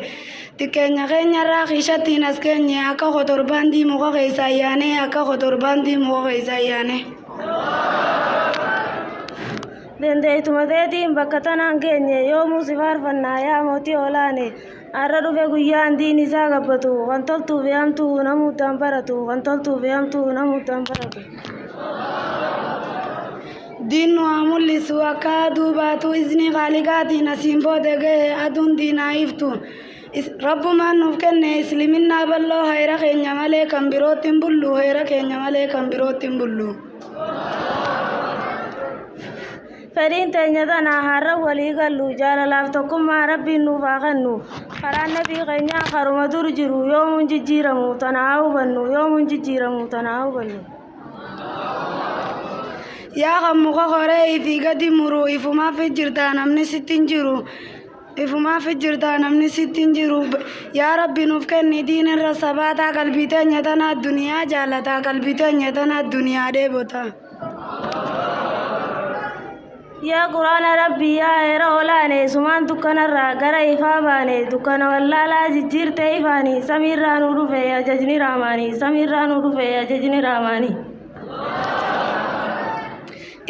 xiqqeenya keenyarraa kiishattiin as keenye akka kotorbaandii muka keessaa yaane akka kotorbaandii muka keessaa yaane. Dandeeytuma teetiin bakka tanaan geenye yoomuu si faarfannaa yaa mootii olaane har'a dhufe guyyaan diin isaa gabbatu kan toltuu fi hamtuu namuutaan baratu kan toltuu fi hamtuu namuutaan baratu. Diin nu haa mul'isu akka aduu baatu iznii khaaliqaatiin asiin booda gahe aduun diinaa iftu. Rabbumaan nuuf kenne isliminnaa bal'oo hayra keenya malee kan birootti hin bullu heera keenya malee kan birootti hin bullu. Fedhiin teenya tana har'a walii gallu jaalalaaf tokkummaa rabbiin nuuf haa kennu karaan nabii keenyaa karuma dur jiru yoomuun jijjiiramu tana haa hubannu yoomuun jijjiiramu tana haa hubannu. Yaa kan muka koree ifii gadi muru ifumaaf jirtaa namni sitti hin jiru. Ifumaaf jirtaa namni sitti hin jiru. Yaa Rabbi nuuf kenni diin irra sabaataa qalbii teenya tana addunyaa jaalataa qalbii teenya tana addunyaa dheebota. Yaa Quraana Rabbii yaa heera olaane sumaan dukkanarraa gara ifaa baane dukkana wallaalaa jijjiirtee ifaani samiirraa nuu dhufe ajajni raamaani samiirraa nuu dhufe ajajni raamaani.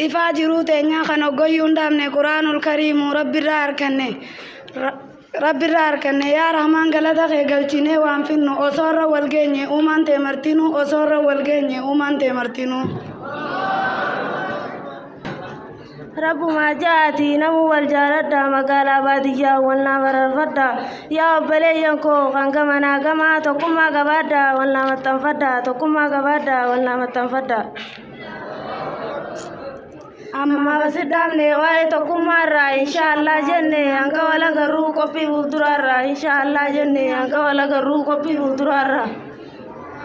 Ifaa jiruu teenyaa kan hoggoyyuu hin dhaabne Quraanul Kariimu Rabbirraa arkanne Rabbirraa arkanne yaa Rahmaan galata kee galchinee waan finnu osoo irra wal geenye uumaan tee martinuu osoo irra wal geenye uumaan tee martinuu. Rabbumaa ja'aati namuu wal jaaladha magaalaa baadiyyaa wal naa mararfadha yaa obboleeyyan koo kan gamanaa gamaa tokkummaa qabaadha wal naa maxxanfadha tokkummaa qabaadha wal naa maxxanfadha. Ammaaf asi dhaabne waa'ee tokkummaa irraa insha Allah jenne hanga wal agarruu qophii fuulduraa irraa insha Allah jenne hanga wal agarruu qophii fuulduraa irraa.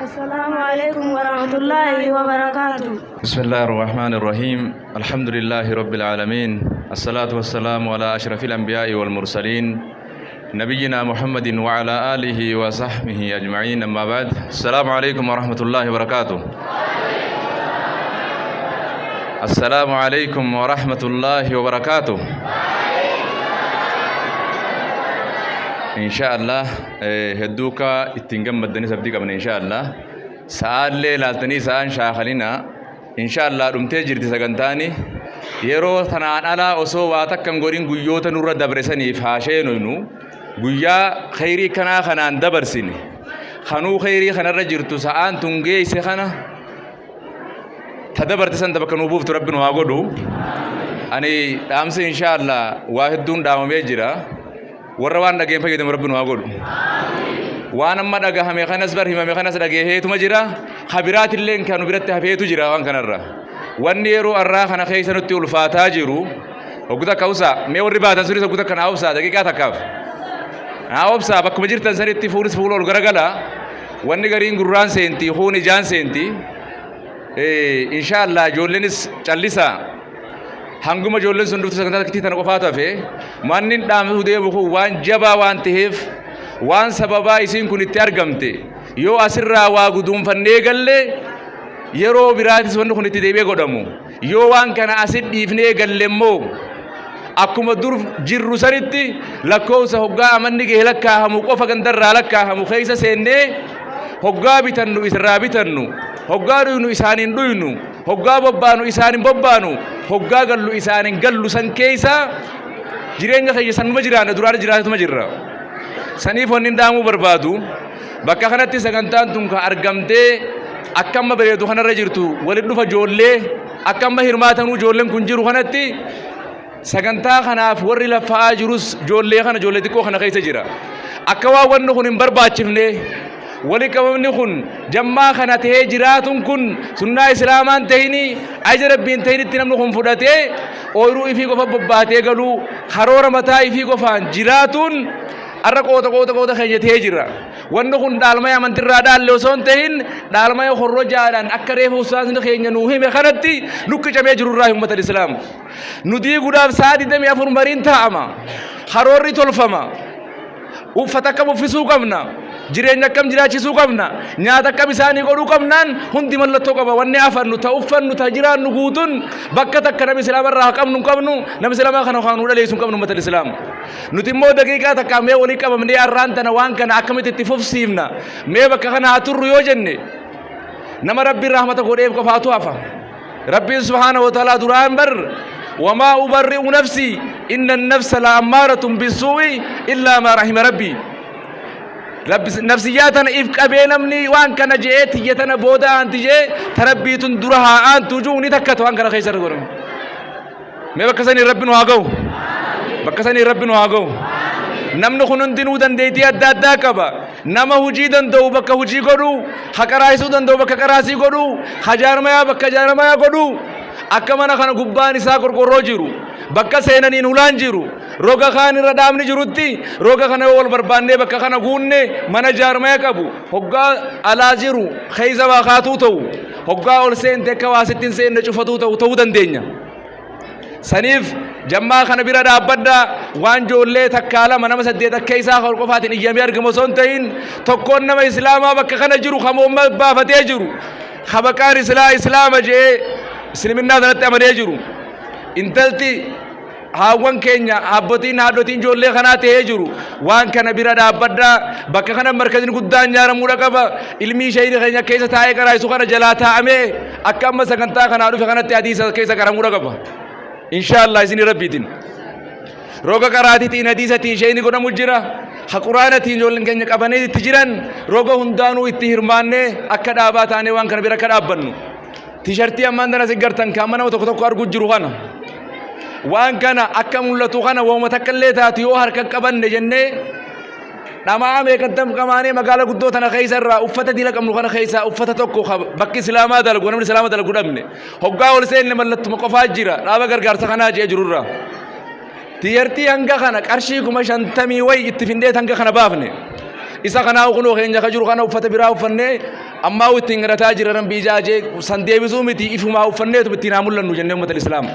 Assalaamu alaikum warahmatullaahi wabarakaatu. بسم الله الرحمن الرحيم الحمد لله رب العالمين الصلاة والسلام على أشرف الأنبياء والمرسلين نبينا محمد وعلى آله وصحبه أجمعين أما بعد السلام عليكم ورحمة الله وبركاته السلام عليكم ورحمة الله وبركاته إن شاء الله هدوكا اتنجم مدني سبدي قبل إن شاء الله Sa'aallee laaltanii sa'aan shaakalina. Insha Allah dhumtee jirti sagantaani. Yeroo tanaan alaa osoo waa takka hin godhin guyyoota nurra dabre saniif haa sheenoynu. Guyyaa kheyrii kanaa kanaan dabarsine. Kanuu kheyrii kanarra jirtu sa'aan tun geeyse kana ta dabarte san ta bakka nuu buuftu rabbi nu haa godhu. Ani dhaamsi insha Allah waa hedduun dhaamamee jira. Warra waan dhageen fayyadamu rabbi nu haa godhu. Waan amma dhagahame kanas bar himame kanas dhageeheetuma jira. Ka biraatilleen kan nu biratti hafeetu jira waan kanarra. Wanni yeroo arraa kana keessa nutti ulfaataa jiru hoggu takka obsaa mee warri baatan sunis hoggu takka naa obsaa daqiiqaa takkaaf. Naa obsaa bakkuma jirtan sanitti fuulis fuula ol garagala. Wanni gariin gurraan seenti kuun ijaan seenti. Insha Allah ijoolleenis callisaa. Hanguma ijoolleen sun dhuftu sagantaa takkittii tana qofaatu hafe. Manni dhaamsu deemu kun waan jabaa waan ta'eef waan sababaa isiin kun itti argamte yoo asirraa waa guduunfannee galle yeroo biraatis wanni kun itti deebi'ee godhamu. Yoo waan kana asit dhiifnee galle immoo Akkuma dur jirru sanitti lakkoofsa hoggaa amanni gahe lakkaahamu qofa gandarraa lakkaahamu keessa seennee hoggaa bitannu isirraa bitannu, hoggaa dhuynu isaaniin dhuynu, hoggaa bobbaanu isaaniin bobbaanu, hoggaa gallu isaaniin gallu san keessa jireenya keenya sanuma jiraanna duraan jiraatatuma jirra. Saniif wanni dhaamuu barbaadu bakka kanatti sagantaan tun ka argamtee akka amma bareedu kanarra jirtu walitti dhufa ijoollee akka amma hirmaatanuu ijoolleen kun jiru kanatti sagantaa kanaaf warri laffa'aa jirus ijoollee kana ijoollee xiqqoo kana keessa jira. Akka waan wanni kun hin barbaachifne wali qabamni kun jammaa kana ta'ee jiraatuun kun sunnaa islaamaan ta'ini aja rabbiin ta'initti namni kun fudhatee ooyiruu ifii qofa bobbaatee galuu karoora mataa ifii qofaan jiraatuun arra qoota qoota qoota keenya ta'ee jira. Wanni kun dhaalmaya amantirraa dhaalle osoo hin ta'in dhaalmaya horrojaadhaan akka reefa ustaazni keenya nuu hime kanatti luqqicamee jirurraa ummata islaam. Nu diiguudhaaf sa'a 24 mariin taa'ama. Karoorri tolfama. Uffata akkam uffisuu qabna. Jireenya akkam jiraachisuu qabna. Nyaata akkam isaanii godhuu qabnaan hundi mallattoo qaba. Wanni afannu ta uffannu ta jiraannu guutuun bakka takka nama islaama irraa qabnu hin qabnu nama islaamaa kana kan nu dhaleessu hin qabnu ummata islaam. Nuti immoo daqiiqaa takka mee walii qabamnee arraan tana waan kana akkamitti itti fufsiifna mee bakka kana haa turru yoo jenne nama rabbiin rahmata godheef qofaatu hafa. Rabbiin subhaanahu wa ta'ala duraan bar wamaa ubarri'u nafsii inna nafsa la ammaaratun bisuu'i illaa maa rahima rabbii. Nafsiyyaa tana if qabee namni waan kana je'ee tiyya tana booda aanti je'ee ta rabbiitun dura haa aantu ji'u ni takkata waan kana keessa godhamu. Mee bakka sanii rabbi nu haa ga'u. Bakka sanii rabbi nu haa ga'u. Namni kun hundinuu dandeettii adda addaa qaba. Nama hujii danda'u bakka hujii godhu, ha qaraasisuu danda'u bakka qaraasii godhu, ha jaarmayaa bakka jaarmayaa godhu. Akka mana kana gubbaan isaa qorqorroo jiru, bakka seenaniin hulaan jiru, roga kaan irra dhaabni jirutti roga kana yoo wal barbaannee bakka kana guunne mana jaarmaya qabu, hoggaa alaa jiru keessa waa kaatuu ta'u, hoggaa ol seente akka waa sitti hin seenne cufatuu ta'u ta'uu dandeenya. Saniif jammaa kana bira dhaabbadha waan ijoollee takkaa lama nama saddeet akka isaa kan qofaatiin iyyamee argamu osoo hin ta'in tokkoon nama islaamaa bakka kana jiru kan morma baafatee jiru kan maqaan islaa islaama je'ee isliminnaa sanatti amanee jiru intalti haawwan keenya abbotiin haadhotiin ijoollee kanaa ta'ee jiru waan kana bira dhaabbadha bakka kana markazni guddaan nyaaramuudha qaba ilmii shayni keenya keessa taa'ee qaraa'isu kana jalaa taa'amee akka amma sagantaa kanaa dhufe kanatti hadiisa keessa qaramuudha qaba inshaallah isin rabbiitiin roga qaraatiitiin hadiisatiin shayni godhamu jira ha quraanatiin ijoolleen keenya qabanii itti jiran roga hundaanuu itti hirmaannee akka dhaabaa taanee waan kana bira akka dhaabbannu Tishartii ammaan tana si gartan kan nama tokko tokko arguu jiru kana. Waan kana akka mul'atu kana waanuma takka illee taatu yoo harka qabanne jennee dhamaa meeqattam qamaanee magaala guddoo tana keessa irraa uffata dila qabnu kana keessa uffata tokko bakki islaamaa dalagu namni islaama dalagu dhabne hoggaa ol seenne mallattuma qofaa jira dhaaba gargaarsa kanaa jee jirurraa. Tiyartii hanga kana qarshii 50,000 wayi itti findee hanga kana baafne. Isa kanaa kunoo keenya ka jiru kana uffata biraa uffannee ammaa ittiin gadataa jira rabbi ijaajee san deebisuu miti ifumaa uffanneetu ittiin haa mul'annu jennee uummata islaama.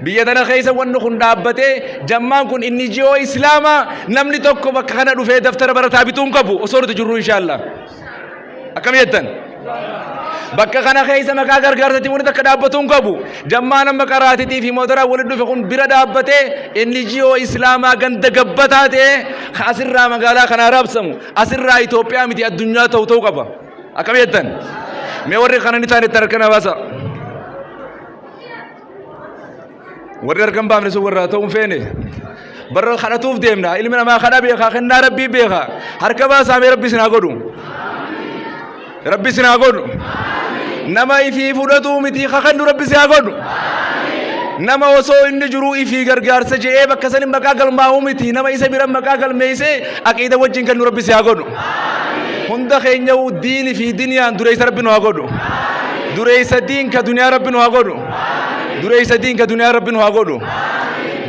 Biyya tana keessa wanni kun dhaabbatee jammaan kun inni ji'oo islaamaa namni tokko bakka kana dhufee daftara barataa bituu hin qabu osoo nuti jirru inshaallah. Akkam jettan? Bakka kana keessa maqaa gargaarsatiin wanti takka dhaabbatuu hin qabu. Jammaan amma qaraatiitii fi mootoraa walitti dhufe kun bira dhaabbatee inni ji'oo islaamaa ganda gabbataa ta'e ka asirraa magaalaa kanaa raabsamu asirraa Itoophiyaa miti addunyaa ta'u ta'uu qaba. Akkam jettan? Mee warri kana ni taane itti harka na baasa. Warri harka hin baafne sun warra ta'uu hin feene. Barra kadhatuuf deemna. Ilmi namaa kadhaa beekaa kennaa rabbii beekaa. Harka baasaa mee rabbi isin haa godhu. Rabbi isin haa godhu. Nama ifii fudhatuu miti kakannu rabbi isin haa godhu. Nama osoo inni jiruu ifii gargaarsa je'ee bakka sanin maqaa galmaa'uu miti nama isa bira maqaa galmeessee aqiida wajjin kennu rabbi isin haa godhu. Hunda keenya diini fi diniyaan dureessa rabbi nu haa godhu. Dureessa diin ka duniyaa rabbi nu haa godhu. Dureessa diin ka duniyaa rabbi nu haa godhu.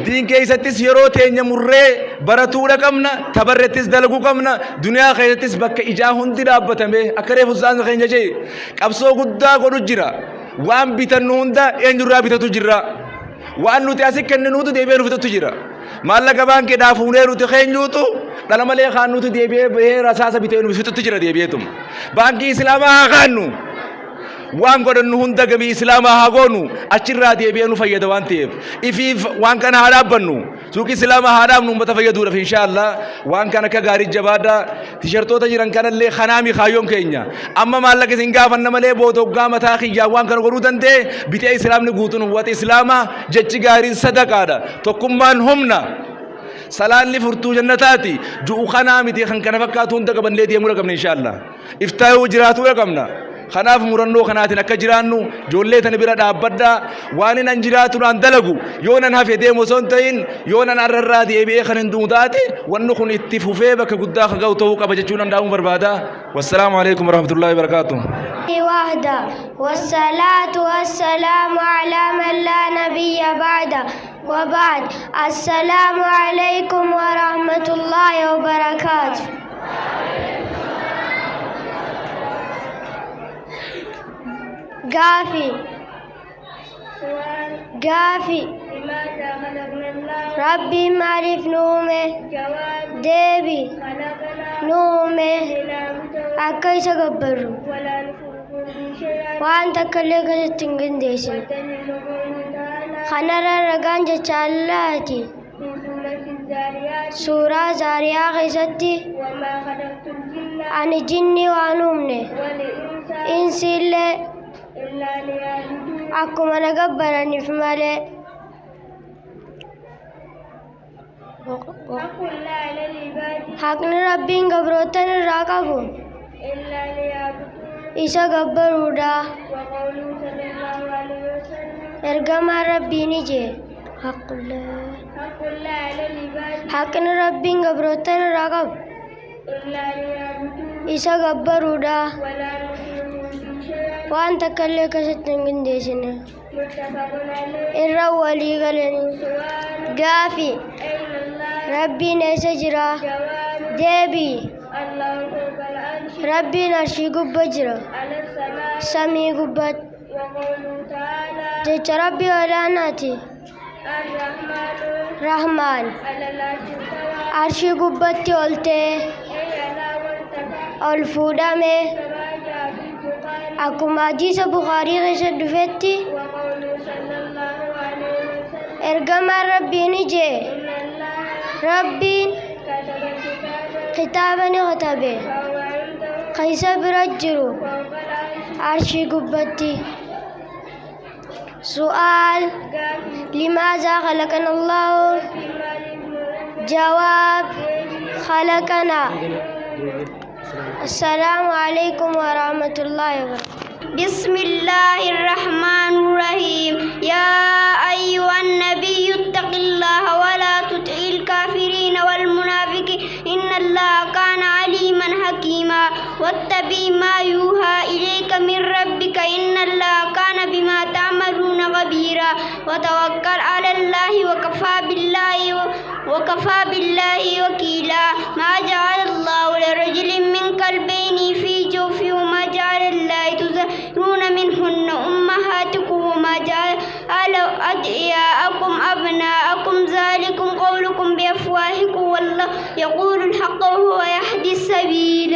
Diin keessattis yeroo teenya murree baratuudha qabna, tabarrettis dalaguu qabna, duniyaa keessattis bakka ijaa hundi dhaabbatame akka reefu ustaazni keenya jee qabsoo guddaa godhu jira. Waan bitannu hunda eenyurraa bitatu jirra. Waan nuti asi kenninuutu deebi'ee nu fixutu jira. Maallaqa baankiidhaa fuunee nuti keenyuutu dhala malee kaannuutu deebi'ee bahee rasaasa bitee nu fixutu jira deebi'eetuma. Baankii Islaamaa haa kaannu. Waan godhannu hunda gamii Islaamaa haa goonu, achirraa deebi'ee nu fayyada waan ta'eef. Ifiif waan kana haa dhaabbannu. Suuqii Islaamaa haa dhaabnu uummata fayyaduudhaaf inshaa Allah. Waan kana akka gaarii jabaadha. Tishartoota jiran kanallee kanaami kaayyoon keenya. Amma maallaqa isin gaafanna malee booda hoggaa mataa kiyyaan waan kana godhuu danda'e bitee Islaamni guutuun ummata Islaamaa jechi gaariin sadaqaadha. Tokkummaan humna. Salaanni furtuu jannataati. Ju'u kanaa miti kan kana fakkaatu hunda qabannee deemuu qabna inshaa Allah. Iftaayuu jiraatuudha qabna. Kanaaf murannoo kanaatiin akka jiraannu ijoollee tana bira dhaabbadhaa. Waan nan jiraatuudhaan dalagu yoo nan hafe deemu osoo hin ta'in yoo nan arrarraa deebi'ee kan hin du'u taate wanni kun itti fufee bakka guddaa akka ga'u ta'uu qaba jechuu danda'amu barbaada. Wassalaamu alaikum warahmatullaahi wabarakaatuh. وحده والصلاة والسلام على من لا نبي بعده وبعد السلام عليكم ورحمة الله وبركاته. Gaafi Gaafi Rabbiin maaliif nu uume? Deebi Nu uume akka isa gabbarru. Waan takka illee keessatti hin qindeessine. Kanarra ragaan jecha Allaahti. Suuraa Zaariyaa keessatti ani jinnii waan uumne insiillee akkuma na gabbaraniif malee. Haqni Rabbiin gabroottan irraa qabu isa gabbaruudha. Ergamaan Rabbii ni jee Haqni Rabbiin gabroottan irraa qabu isa gabbaruudha. Waan takka illee keessatti hin qindeessine. Irra walii galanii. Gaafi. Rabbiin eessa jira? Deebii. Rabbiin arshii gubba jira. Samii gubbatti. Jecha Rabbii olaanaati. Rahmaan. Arshii gubbatti ol ta'e. Ol fuudhame. Akkuma hadiisa Bukhaarii keessa dhufetti ergamaan Rabbii ni jee Rabbiin kitaaba ni katabe kan isa bira jiru arshii gubbatti. Su'aal limaazaa khalaqana Allahu jawaab khalaqana. Assalaamu alaikum warahmatullaahi wabarakaatuh. بسم الله الرحمن الرحيم يا أيها النبي اتق الله ولا تطع الكافرين والمنافقين إن الله كان عليما حكيما واتبع ما يوحى إليك من ربك إن الله كان بما تعملون خبيرا وتوكل على الله وكفى بالله وكفى بالله وكيلا ما جعل الله لرجل من قلبين في جوفه وما جعل الله تزهرون منهن أمهاتكم وما جعل أدعياءكم أبناءكم ذلكم قولكم بأفواهكم والله يقول الحق وهو يهدي السبيل.